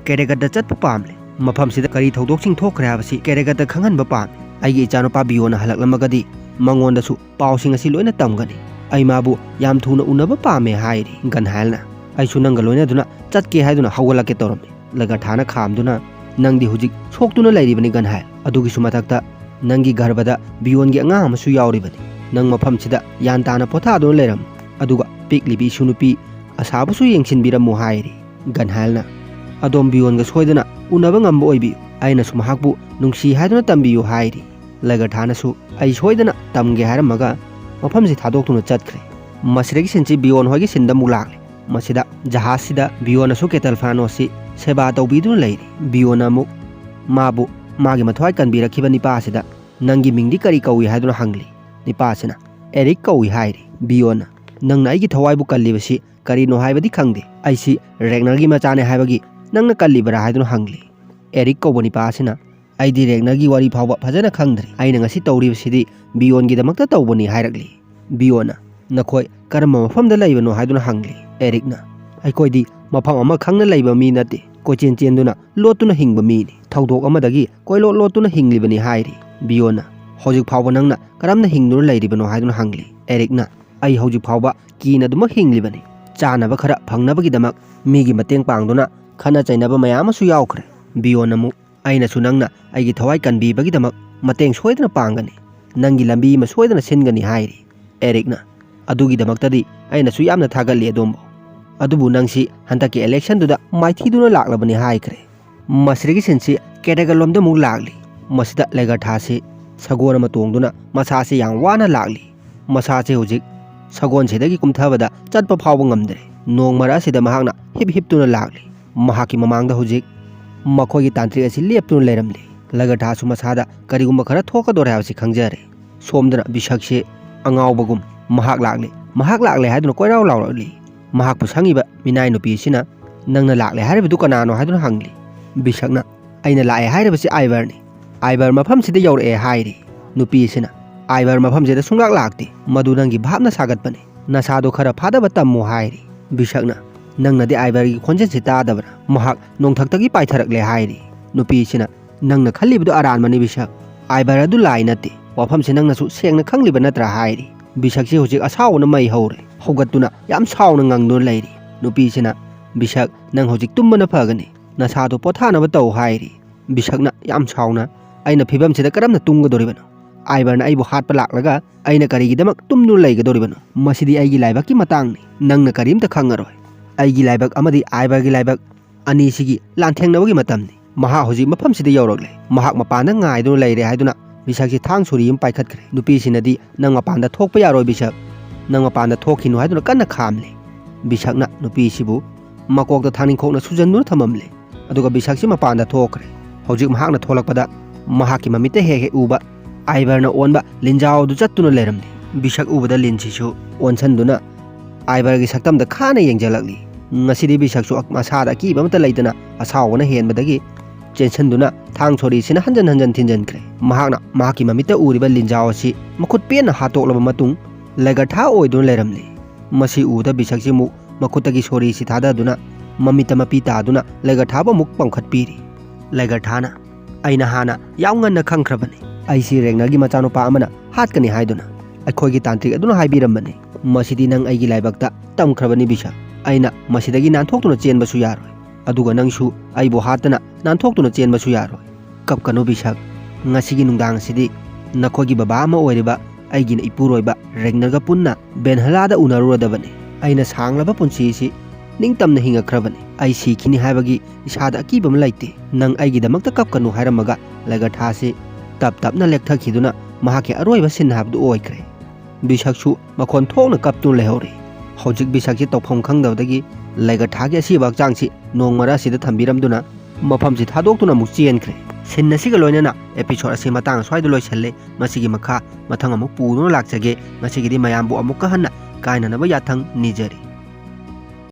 ꯀꯦꯔꯦꯒꯠꯇ ꯆꯠꯄ ꯄꯥꯝꯂꯤ꯫ ꯃꯐꯝꯁꯤꯗ ꯀꯔꯤ ꯊꯧꯗꯣꯛꯁꯤꯡ ꯊꯣꯛꯈ꯭ꯔꯦ ꯍꯥꯏꯕꯁꯤ ꯀꯦꯔꯦꯒꯠꯇ ꯈꯪꯍꯟꯕ ꯄꯥꯝꯃꯤ꯫ ꯑꯩꯒꯤ ꯏꯆꯥꯅꯨꯄꯥ ꯕꯤꯌꯣꯅ ꯍꯜꯂꯛꯂꯝꯃꯒꯗꯤ ꯃꯉꯣꯟꯗꯁꯨ ꯄꯥꯎꯁꯤꯡ ꯑꯁꯤ ꯂꯣꯏꯅ ꯇꯝꯒꯅꯤ꯫ ꯑꯩ ꯃꯥꯕꯨ ꯌꯥꯝ ꯊꯨꯅ ꯎꯅꯕ ꯄꯥꯝꯃꯦ" ꯍꯥꯏꯔꯤ꯫ ꯒꯟꯍꯥꯏꯜꯅ, "ꯑꯩꯁꯨ ꯅꯪꯒ ꯂꯣꯏꯅꯗꯨꯅ ꯆꯠꯀꯦ" ꯍꯥꯏꯗꯨꯅ ꯍꯧꯒꯠꯂꯛꯀꯦ ꯇꯧꯔꯝꯃꯤ꯫ ꯂꯦꯒꯔꯊꯥꯅ ꯈꯥꯝꯗꯨꯅ, "ꯅꯪꯗꯤ ꯍꯧꯖꯤꯛ ꯁꯣꯛꯇꯨꯅ ꯂꯩꯔꯤꯕꯅꯤ ꯒꯟꯍꯥꯏꯜ꯫ ꯑꯗꯨꯒꯤꯁꯨ ꯃꯊꯛꯇ ꯅꯪꯒꯤ ꯒꯔꯚꯗ ꯕꯤꯌꯣꯟꯒꯤ ꯑꯉꯥꯡ ꯑꯃꯁꯨ ꯌꯥꯎꯔꯤꯕꯅꯤ꯫ ꯅꯪ ꯃꯐꯝꯁꯤꯗ ꯒ꯭ꯌꯥꯟ ꯇꯥꯅ ꯄꯣꯊꯥꯗꯨꯅ ꯂꯩꯔꯝꯃꯨ꯫ ꯑꯗꯨꯒ ꯄꯤꯛꯂꯤꯕꯤ ꯏꯁꯨ ꯅꯨꯄꯤ ꯑꯁꯥꯕꯨꯁꯨ ꯌꯦꯡꯁꯤꯟꯕꯤꯔꯝꯃꯨ" ꯍꯥꯏꯔꯤ꯫ ꯒꯟꯍꯥꯏꯜꯅ, "ꯑꯗꯣꯝ ꯕꯤꯌꯣꯟꯒ ꯁꯣꯏꯗꯅ ꯎꯅꯕ ꯉꯝꯕ ꯑꯣꯏꯕꯤꯌꯨ꯫ ꯑꯩꯅꯁꯨ ꯃꯍꯥꯛꯄꯨ ꯅꯨꯡꯁꯤ ꯍꯥꯏꯗꯨꯅ ꯇꯝꯕꯤꯌꯨ" ꯍꯥꯏꯔꯤ꯫ ꯂꯦꯒꯔꯊꯥꯅꯁꯨ, "ꯑꯩ ꯁꯣꯏꯗꯅ ꯇꯝꯒꯦ" ꯍꯥꯏꯔꯝꯃꯒ ꯃꯐꯝꯁꯤ ꯊꯥꯗꯣꯛꯇꯨꯅ ꯆꯠꯈ꯭ꯔꯦ꯫ ꯃꯁꯤꯗꯒꯤ ꯁꯤꯟꯁꯤ ꯕꯤꯌꯣꯟ ꯍꯣꯏꯒꯤ ꯁꯤꯟꯗ ꯑꯃꯨꯛ ꯂꯥꯛꯂꯦ꯫ ꯃꯁꯤꯗ ꯖꯍꯥꯖꯁꯤꯗ ꯕꯤꯌꯣꯟꯅꯁꯨ ꯀꯦꯇꯜ ꯐ꯭ꯔꯥꯅꯣꯁꯁꯤ ꯁꯦꯕꯥ ꯇꯧꯕꯤꯗꯨꯅ ꯂꯩꯔꯤ꯫ ꯕꯤꯌꯣꯟꯅ ꯑꯃꯨꯛ ꯃꯥꯕꯨ ꯃꯥꯒꯤ ꯃꯊ꯭ꯋꯥꯏ ꯀꯟꯕꯤꯔꯛꯈꯤꯕ ꯅꯤꯄꯥ ꯑꯁꯤꯗ, "ꯅꯪꯒꯤ ꯃꯤꯡꯗꯤ ꯀꯔꯤ ꯀꯧꯏ?" ꯍꯥꯏꯗꯨꯅ ꯍꯪꯂꯤ꯫ ꯅꯤꯄꯥ ꯑꯁꯤꯅ, "ꯑꯦꯔꯤꯛ ꯀꯧꯏ" ꯍꯥꯏꯔꯤ꯫ ꯕꯤꯌꯣꯟꯅ, "ꯅꯪꯅ ꯑꯩꯒꯤ ꯊꯋꯥꯏꯕꯨ ꯀꯜꯂꯤꯕꯁꯤ ꯀꯔꯤꯅꯣ ꯍꯥꯏꯕꯗꯤ ꯈꯪꯗꯦ꯫ ꯑꯩꯁꯤ ꯔꯦꯒꯅꯔꯒꯤ ꯃꯆꯥꯅꯦ ꯍꯥꯏꯕꯒꯤ ꯅꯪꯅ ꯀꯜꯂꯤꯕꯔꯥ?" ꯍꯥꯏꯗꯨꯅ ꯍꯪꯂꯤ꯫ ꯑꯦꯔꯤꯛ ꯀꯧꯕ ꯅꯤꯄꯥ ꯑꯁꯤꯅ, "ꯑꯩꯗꯤ ꯔꯦꯒꯅꯔꯒꯤ ꯋꯥꯔꯤ ꯐꯥꯎꯕ ꯐꯖꯅ ꯈꯪꯗ꯭ꯔꯤ꯫ ꯑꯩꯅ ꯉꯁꯤ ꯇꯧꯔꯤꯕꯁꯤꯗꯤ ꯕꯤꯌꯣꯟꯒꯤꯗꯃꯛꯇ ꯇꯧꯕꯅꯤ" ꯍꯥꯏꯔꯛꯂꯤ꯫ ꯕꯤꯌꯣꯟꯅ, "ꯅꯈꯣꯏ ꯀꯔꯝꯕ ꯃꯐꯝꯗ ꯂꯩꯕꯅꯣ?" ꯍꯥꯏꯗꯨꯅ ꯍꯪꯂꯤ꯫ ꯑꯦꯔꯤꯛꯅ, "ꯑꯩꯈꯣꯏꯗꯤ ꯃꯐꯝ ꯑꯃ ꯈꯪꯅ ꯂꯩꯕ ꯃꯤ ꯅꯠꯇꯦ꯫ ꯀꯣꯏꯆꯦꯟ ꯆꯦꯟꯗꯨꯅ ꯂꯣꯠꯇꯨꯅ ꯍꯤꯡꯕ ꯃꯤꯅꯤ꯫ ꯊꯧꯗꯣꯛ ꯑꯃꯗꯒꯤ ꯀꯣꯏꯂꯣꯠ ꯂꯣꯠꯇꯨꯅ ꯍꯤꯡꯂꯤꯕꯅꯤ" ꯍꯥꯏꯔꯤ꯫ ꯕꯤꯌꯣꯟꯅ, "ꯍꯧꯖꯤꯛ ꯐꯥꯎꯕ ꯅꯪꯅ ꯀꯔꯝꯅ ꯍꯤꯡꯗꯨꯅ ꯂꯩꯔꯤꯕꯅꯣ?" ꯍꯥꯏꯗꯨꯅ ꯍꯪꯂꯤ꯫ ꯑꯦꯔꯤꯛꯅ, ꯑꯩ ꯍꯧꯖꯤꯛ ꯐꯥꯎꯕ ꯀꯤꯅ ꯑꯗꯨꯃꯛ ꯍꯤꯡꯂꯤꯕꯅꯤ꯫ ꯆꯥꯅꯕ ꯈꯔ ꯐꯪꯅꯕꯒꯤꯗꯃꯛ ꯃꯤꯒꯤ ꯃꯇꯦꯡ ꯄꯥꯡꯗꯨꯅ ꯈꯠꯅ ꯆꯩꯅꯕ ꯃꯌꯥꯝ ꯑꯃꯁꯨ ꯌꯥꯎꯈ꯭ꯔꯦ꯫ ꯕꯤꯌꯣꯟ ꯑꯃꯨꯛ ꯑꯩꯅꯁꯨ ꯅꯪꯅ ꯑꯩꯒꯤ ꯊꯋꯥꯏ ꯀꯟꯕꯤꯕꯒꯤꯗꯃꯛ ꯃꯇꯦꯡ ꯁꯣꯏꯗꯅ ꯄꯥꯡꯒꯅꯤ, ꯅꯪꯒꯤ ꯂꯝꯕꯤ ꯑꯃ ꯁꯣꯏꯗꯅ ꯁꯤꯟꯒꯅꯤ ꯍꯥꯏꯔꯤ꯫ ꯑꯦꯔꯤꯛꯅ, ꯑꯗꯨꯒꯤꯗꯃꯛꯇꯗꯤ ꯑꯩꯅꯁꯨ ꯌꯥꯝꯅ ꯊꯥꯒꯠꯂꯤ ꯑꯗꯣꯝꯕꯨ꯫ ꯑꯗꯨꯕꯨ ꯅꯪꯁꯤ ꯍꯟꯗꯛꯀꯤ ꯏꯂꯦꯛꯁꯟꯗꯨꯗ ꯃꯥꯏꯊꯤꯗꯨꯅ ꯂꯥꯛꯂꯕꯅꯤ ꯍꯥꯏꯈ꯭ꯔꯦ꯫ ꯃꯁꯤꯗꯒꯤ ꯁꯤꯟꯁꯤ ꯀꯦꯔꯦꯒꯜ ꯂꯣꯝꯗ ꯑꯃꯨꯛ ꯂꯥꯛꯂꯤ꯫ ꯃꯁꯤꯗ ꯂꯩꯒꯔꯊꯥꯁꯤ ꯁꯒꯣꯜ ꯑꯃ ꯇꯣꯡꯗꯨꯅ ꯃꯁꯥꯁꯤ ꯌꯥꯝ ꯋꯥꯅ ꯂꯥꯛꯂꯤ꯫ ꯃꯁꯥꯁꯤ ꯍꯧꯖꯤꯛ ꯁꯒꯣꯜꯁꯤꯗꯒꯤ ꯀꯨꯝꯊꯕꯗ ꯆꯠꯄ ꯐꯥꯎꯕ ꯉꯝꯗ꯭ꯔꯦ꯫ ꯅꯣꯡ ꯃꯔꯛ ꯑꯁꯤꯗ ꯃꯍꯥꯛꯅ ꯍꯤꯞ ꯍꯤꯞꯇꯨꯅ ꯂꯥꯛꯂꯤ꯫ ꯃꯍꯥꯛꯀꯤ ꯃꯃꯥꯡꯗ ꯍꯧꯖꯤꯛ ꯃꯈꯣꯏꯒꯤ ꯇꯥꯟꯇ꯭ꯔꯤꯛ ꯑꯁꯤ ꯂꯦꯞꯇꯨꯅ ꯂꯩꯔꯝꯂꯤ꯫ ꯂꯩꯒꯔꯊꯥꯁꯨ ꯃꯁꯥꯗ ꯀꯔꯤꯒꯨꯝꯕ ꯈꯔ ꯊꯣꯛꯀꯗꯧꯔꯦ ꯍꯥꯏꯕꯁꯤ ꯈꯪꯖꯔꯦ꯫ ꯁꯣꯝꯗꯅ ꯕꯤꯁꯛꯁꯤ ꯑꯉꯥꯎꯕꯒꯨꯝ ꯃꯍꯥꯛ ꯂꯥꯛꯂꯤ, ꯃꯍꯥꯛ ꯂꯥꯛꯂꯦ ꯍꯥꯏꯗꯨꯅ ꯀꯣꯏꯔꯥꯎ ꯂꯥꯎꯔꯛꯂꯤ꯫ ꯃꯍꯥꯛꯄꯨ ꯁꯪꯉꯤꯕ ꯃꯤꯅꯥꯏ ꯅꯨꯄꯤ ꯑꯁꯤꯅ, "ꯅꯪꯅ ꯂꯥꯛꯂꯦ ꯍꯥꯏꯔꯤꯕꯗꯨ ꯀꯅꯥꯅꯣ?" ꯍꯥꯏꯗꯨꯅ ꯍꯪꯂꯤ꯫ ꯕꯤꯁꯛꯅ, "ꯑꯩꯅ ꯂꯥꯛꯑꯦ ꯍꯥꯏꯔꯤꯕꯁꯤ ꯑꯥꯏꯕꯔꯅꯤ꯫ ꯑꯥꯏꯕꯔ ꯃꯐꯝꯁꯤꯗ ꯌꯧꯔꯛꯑꯦ" ꯍꯥꯏꯔꯤ꯫ ꯅꯨꯄꯤ ꯑꯁꯤꯅ, "ꯑꯥꯏꯕꯔ ꯃꯐꯝꯁꯤꯗ ꯁꯨꯡꯂꯥꯛ ꯂꯥꯛꯇꯦ꯫ ꯃꯗꯨ ꯅꯪꯒꯤ ꯚꯥꯞꯅ ꯁꯥꯒꯠꯄꯅꯤ꯫ ꯅꯁꯥꯗꯣ ꯈꯔ ꯐꯥꯗꯕ ꯇꯝꯃꯨ" ꯍꯥꯏꯔꯤ꯫ ꯕꯤꯁꯛꯅ, "ꯅꯪꯅꯗꯤ ꯑꯥꯏꯕꯔꯒꯤ ꯈꯣꯟꯖꯦꯜꯁꯤ ꯇꯥꯗꯕ꯭ꯔꯥ? ꯃꯍꯥꯛ ꯅꯣꯡꯊꯛꯇꯒꯤ ꯄꯥꯏꯊꯔꯛꯂꯦ" ꯍꯥꯏꯔꯤ꯫ ꯅꯨꯄꯤ ꯑꯁꯤꯅ, "ꯅꯪꯅ ꯈꯜꯂꯤꯕꯗꯨ ꯑꯔꯥꯟꯕꯅꯤ ꯕꯤꯁꯛ꯫ ꯑꯥꯏꯕꯔ ꯑꯗꯨ ꯂꯥꯏ ꯅꯠꯇꯦ꯫ ꯋꯥꯐꯝꯁꯤ ꯅꯪꯅꯁꯨ ꯁꯦꯡꯅ ꯈꯪꯂꯤꯕ ꯅꯠꯇ꯭ꯔꯥ?" ꯍꯥꯏꯔꯤ꯫ ꯕꯤꯁꯛꯁꯤ ꯍꯧꯖꯤꯛ ꯑꯁꯥꯎꯕꯅ ꯃꯩ ꯍꯧꯔꯦ꯫ ꯍꯧꯒꯠꯇꯨꯅ ꯌꯥꯝ ꯁꯥꯎꯅ ꯉꯪꯗꯨꯅ ꯂꯩꯔꯤ꯫ ꯅꯨꯄꯤꯁꯤꯅ, "ꯕꯤꯁꯛ, ꯅꯪ ꯍꯧꯖꯤꯛ ꯇꯨꯝꯕꯅ ꯐꯒꯅꯤ꯫ ꯅꯁꯥꯗꯣ ꯄꯣꯊꯥꯅꯕ ꯇꯧ" ꯍꯥꯏꯔꯤ꯫ ꯕꯤꯁꯛꯅ ꯌꯥꯝ ꯁꯥꯎꯅ, "ꯑꯩꯅ ꯐꯤꯕꯝꯁꯤꯗ ꯀꯔꯝꯅ ꯇꯨꯝꯒꯗꯧꯔꯤꯕꯅꯣ? ꯑꯥꯏꯕꯔꯅ ꯑꯩꯕꯨ ꯍꯥꯠꯄ ꯂꯥꯛꯂꯒ ꯑꯩꯅ ꯀꯔꯤꯒꯤꯗꯃꯛ ꯇꯨꯝꯗꯨꯅ ꯂꯩꯒꯗꯧꯔꯤꯕꯅꯣ? ꯃꯁꯤꯗꯤ ꯑꯩꯒꯤ ꯂꯥꯏꯕꯛꯀꯤ ꯃꯇꯥꯡꯅꯤ꯫ ꯅꯪꯅ ꯀꯔꯤꯝꯇ ꯈꯪꯉꯔꯣꯏ꯫ ꯑꯩꯒꯤ ꯂꯥꯏꯕꯛ ꯑꯃꯗꯤ ꯑꯥꯏꯕꯔꯒꯤ ꯂꯥꯏꯕꯛ ꯑꯅꯤꯁꯤꯒꯤ ꯂꯥꯟꯊꯦꯡꯅꯕꯒꯤ ꯃꯇꯝꯅꯤ꯫ ꯃꯍꯥꯛ ꯍꯧꯖꯤꯛ ꯃꯐꯝꯁꯤꯗ ꯌꯧꯔꯛꯂꯦ꯫ ꯃꯍꯥꯛ ꯃꯄꯥꯟꯗ ꯉꯥꯏꯗꯨꯅ ꯂꯩꯔꯦ" ꯍꯥꯏꯗꯨꯅ ꯕꯤꯁꯛꯁꯤ ꯊꯥꯡ ꯁꯣꯔꯤ ꯑꯃ ꯄꯥꯏꯈꯠꯈ꯭ꯔꯦ꯫ ꯅꯨꯄꯤꯁꯤꯅꯗꯤ, "ꯅꯪ ꯃꯄꯥꯟꯗ ꯊꯣꯛꯄ ꯌꯥꯔꯣꯏ ꯕꯤꯁꯛ꯫ ꯅꯪ ꯃꯄꯥꯟꯗ ꯊꯣꯛꯈꯤꯅꯨ" ꯍꯥꯏꯗꯨꯅ ꯀꯟꯅ ꯈꯥꯝꯂꯤ꯫ ꯕꯤꯁꯛꯅ ꯅꯨꯄꯤꯁꯤꯕꯨ ꯃꯀꯣꯛꯇ ꯊꯥꯡꯅꯤꯡꯈꯣꯛꯅ ꯁꯨꯖꯟꯗꯨꯅ ꯊꯝꯃꯝꯂꯦ꯫ ꯑꯗꯨꯒ ꯕꯤꯁꯛꯁꯤ ꯃꯄꯥꯟꯗ ꯊꯣꯛꯈ꯭ꯔꯦ꯫ ꯍꯧꯖꯤꯛ ꯃꯍꯥꯛꯅ ꯊꯣꯛꯂꯛꯄꯗ ꯃꯍꯥꯛꯀꯤ ꯃꯃꯤꯠꯇ ꯍꯦꯛ ꯍꯦꯛ ꯎꯕ ꯑꯥꯏꯕꯔꯅ ꯑꯣꯟꯕ ꯂꯤꯟꯖꯥꯎ ꯑꯗꯨ ꯆꯠꯇꯨꯅ ꯂꯩꯔꯝꯂꯤ꯫ ꯕꯤꯁꯛ ꯎꯕꯗ ꯂꯤꯟꯁꯤꯁꯨ ꯑꯣꯟꯁꯟꯗꯨꯅ ꯑꯥꯏꯕꯔꯒꯤ ꯁꯛꯇꯝꯗ ꯈꯥꯅ ꯌꯦꯡꯖꯜꯂꯛꯂꯤ꯫ ꯉꯁꯤꯗꯤ ꯕꯤꯁꯛꯁꯨ ꯃꯁꯥꯗ ꯑꯀꯤꯕ ꯑꯃꯠꯇ ꯂꯩꯇꯅ ꯑꯁꯥꯎꯕꯅ ꯍꯦꯟꯕꯗꯒꯤ ꯆꯦꯟꯁꯟꯗꯨꯅ ꯊꯥꯡ ꯁꯣꯔꯤꯁꯤꯅ ꯍꯟꯖꯟ ꯍꯟꯖꯟ ꯊꯤꯟꯖꯟꯈ꯭ꯔꯦ꯫ ꯃꯍꯥꯛꯅ ꯃꯍꯥꯛꯀꯤ ꯃꯃꯤꯠꯇ ꯎꯔꯤꯕ ꯂꯤꯟꯖꯥꯎ ꯑꯁꯤ ꯃꯈꯨꯠ ꯄꯦꯟꯅ ꯍꯥꯠꯇꯣꯛꯂꯕ ꯃꯇꯨꯡ ꯂꯩꯒꯔꯊꯥ ꯑꯣꯏꯗꯨꯅ ꯂꯩꯔꯝꯂꯤ꯫ ꯃꯁꯤ ꯎꯕꯗ ꯕꯤꯁꯛꯁꯤ ꯑꯃꯨꯛ ꯃꯈꯨꯠꯇꯒꯤ ꯁꯣꯔꯤꯁꯤ ꯊꯥꯗꯗꯨꯅ ꯃꯃꯤꯠꯇ ꯃꯄꯤ ꯇꯥꯗꯨꯅ ꯂꯩꯒꯔꯊꯥꯕꯨ ꯑꯃꯨꯛ ꯄꯝꯈꯠꯄꯤꯔꯤ꯫ ꯂꯩꯒꯔꯊꯥꯅ, "ꯑꯩꯅ ꯍꯥꯟꯅ ꯌꯥꯝ ꯉꯟꯅ ꯈꯪꯈ꯭ꯔꯕꯅꯤ꯫ ꯑꯩꯁꯤ ꯔꯦꯡꯅꯔꯒꯤ ꯃꯆꯥꯅꯨꯄꯥ ꯑꯃꯅ ꯍꯥꯠꯀꯅꯤ ꯍꯥꯏꯗꯨꯅ ꯑꯩꯈꯣꯏꯒꯤ ꯇꯥꯟꯇ꯭ꯔꯤꯛ ꯑꯗꯨꯅ ꯍꯥꯏꯕꯤꯔꯝꯕꯅꯤ꯫ "ꯃꯁꯤꯗꯤ ꯅꯪ ꯑꯩꯒꯤ ꯂꯥꯏꯕꯛꯇ ꯇꯝꯈ꯭ꯔꯕꯅꯤ ꯕꯤꯁꯥ꯫ ꯑꯩꯅ ꯃꯁꯤꯗꯒꯤ ꯅꯥꯟꯊꯣꯛꯇꯨꯅ ꯆꯦꯟꯕꯁꯨ ꯌꯥꯔꯣꯏ, ꯑꯗꯨꯒ ꯅꯪꯁꯨ ꯑꯩꯕꯨ ꯍꯥꯠꯇꯅ ꯅꯥꯟꯊꯣꯛꯇꯨꯅ ꯆꯦꯟꯕꯁꯨ ꯌꯥꯔꯣꯏ꯫ ꯀꯞꯀꯅꯨ ꯕꯤꯁꯥ, ꯉꯁꯤꯒꯤ ꯅꯨꯡꯗꯥꯡ ꯑꯁꯤꯗꯤ ꯅꯈꯣꯏꯒꯤ ꯕꯕꯥ ꯑꯃ ꯑꯣꯏꯔꯤꯕ ꯑꯩꯒꯤ ꯏꯄꯨꯔꯣꯏꯕ ꯔꯦꯒꯅꯔꯒ ꯄꯨꯟꯅ ꯕꯦꯟꯍꯂꯥꯗ ꯎꯅꯔꯨꯔꯗꯕꯅꯤ꯫ ꯑꯩꯅ ꯁꯥꯡꯂꯕ ꯄꯨꯟꯁꯤ ꯑꯁꯤ ꯅꯤꯡꯇꯝꯅ ꯍꯤꯡꯉꯛꯈ꯭ꯔꯕꯅꯤ꯫ ꯑꯩ ꯁꯤꯈꯤꯅꯤ ꯍꯥꯏꯕꯒꯤ ꯏꯁꯥꯗ ꯑꯀꯤꯕ ꯑꯃ ꯂꯩꯇꯦ꯫ ꯅꯪ ꯑꯩꯒꯤꯗꯃꯛꯇ ꯀꯞꯀꯅꯨ" ꯍꯥꯏꯔꯝꯃꯒ ꯂꯩꯒꯊꯥꯁꯤ ꯇꯞ ꯇꯞꯅ ꯂꯦꯛꯊꯈꯤꯗꯨꯅ ꯃꯍꯥꯛꯀꯤ ꯑꯔꯣꯏꯕ ꯁꯤꯟ ꯍꯥꯏꯕꯗꯨ ꯑꯣꯏꯈ꯭ꯔꯦ꯫ ꯕꯤꯁꯛꯁꯨ ꯃꯈꯣꯟ ꯊꯣꯛꯅ ꯀꯞꯇꯨꯅ ꯂꯩꯍꯧꯔꯦ꯫ ꯍꯧꯖꯤꯛ ꯕꯤꯁꯛꯁꯤ ꯇꯧꯐꯝ ꯈꯪꯗꯕꯗꯒꯤ ꯂꯩꯒꯊꯥꯒꯤ ꯑꯁꯤꯕ ꯍꯛꯆꯥꯡꯁꯤ ꯅꯣꯡꯃꯔ ꯑꯁꯤꯗ ꯊꯝꯕꯤꯔꯝꯗꯨꯅ ꯃꯐꯝꯁꯤ ꯊꯥꯗꯣꯛꯇꯨꯅ ꯑꯃꯨꯛ ꯆꯦꯟꯈ꯭ꯔꯦ꯫ ꯁꯤꯟ ꯑꯁꯤꯒ ꯂꯣꯏꯅꯅ episode ꯑꯁꯤ ꯃꯇꯥꯡ ꯑꯁ꯭ꯋꯥꯏꯗ ꯂꯣꯏꯁꯜꯂꯦ꯫ ꯃꯁꯤꯒꯤ ꯃꯈꯥ ꯃꯊꯪ ꯑꯃꯨꯛ ꯄꯨꯗꯨꯅ ꯂꯥꯛꯆꯒꯦ꯫ ꯉꯁꯤꯒꯤꯗꯤ ꯃꯌꯥꯝꯕꯨ ꯑꯃꯨꯛꯀ ꯍꯟꯅ ꯀꯥꯏꯅꯅꯕ ꯌꯥꯊꯪ ꯅꯤꯖꯔꯤ꯫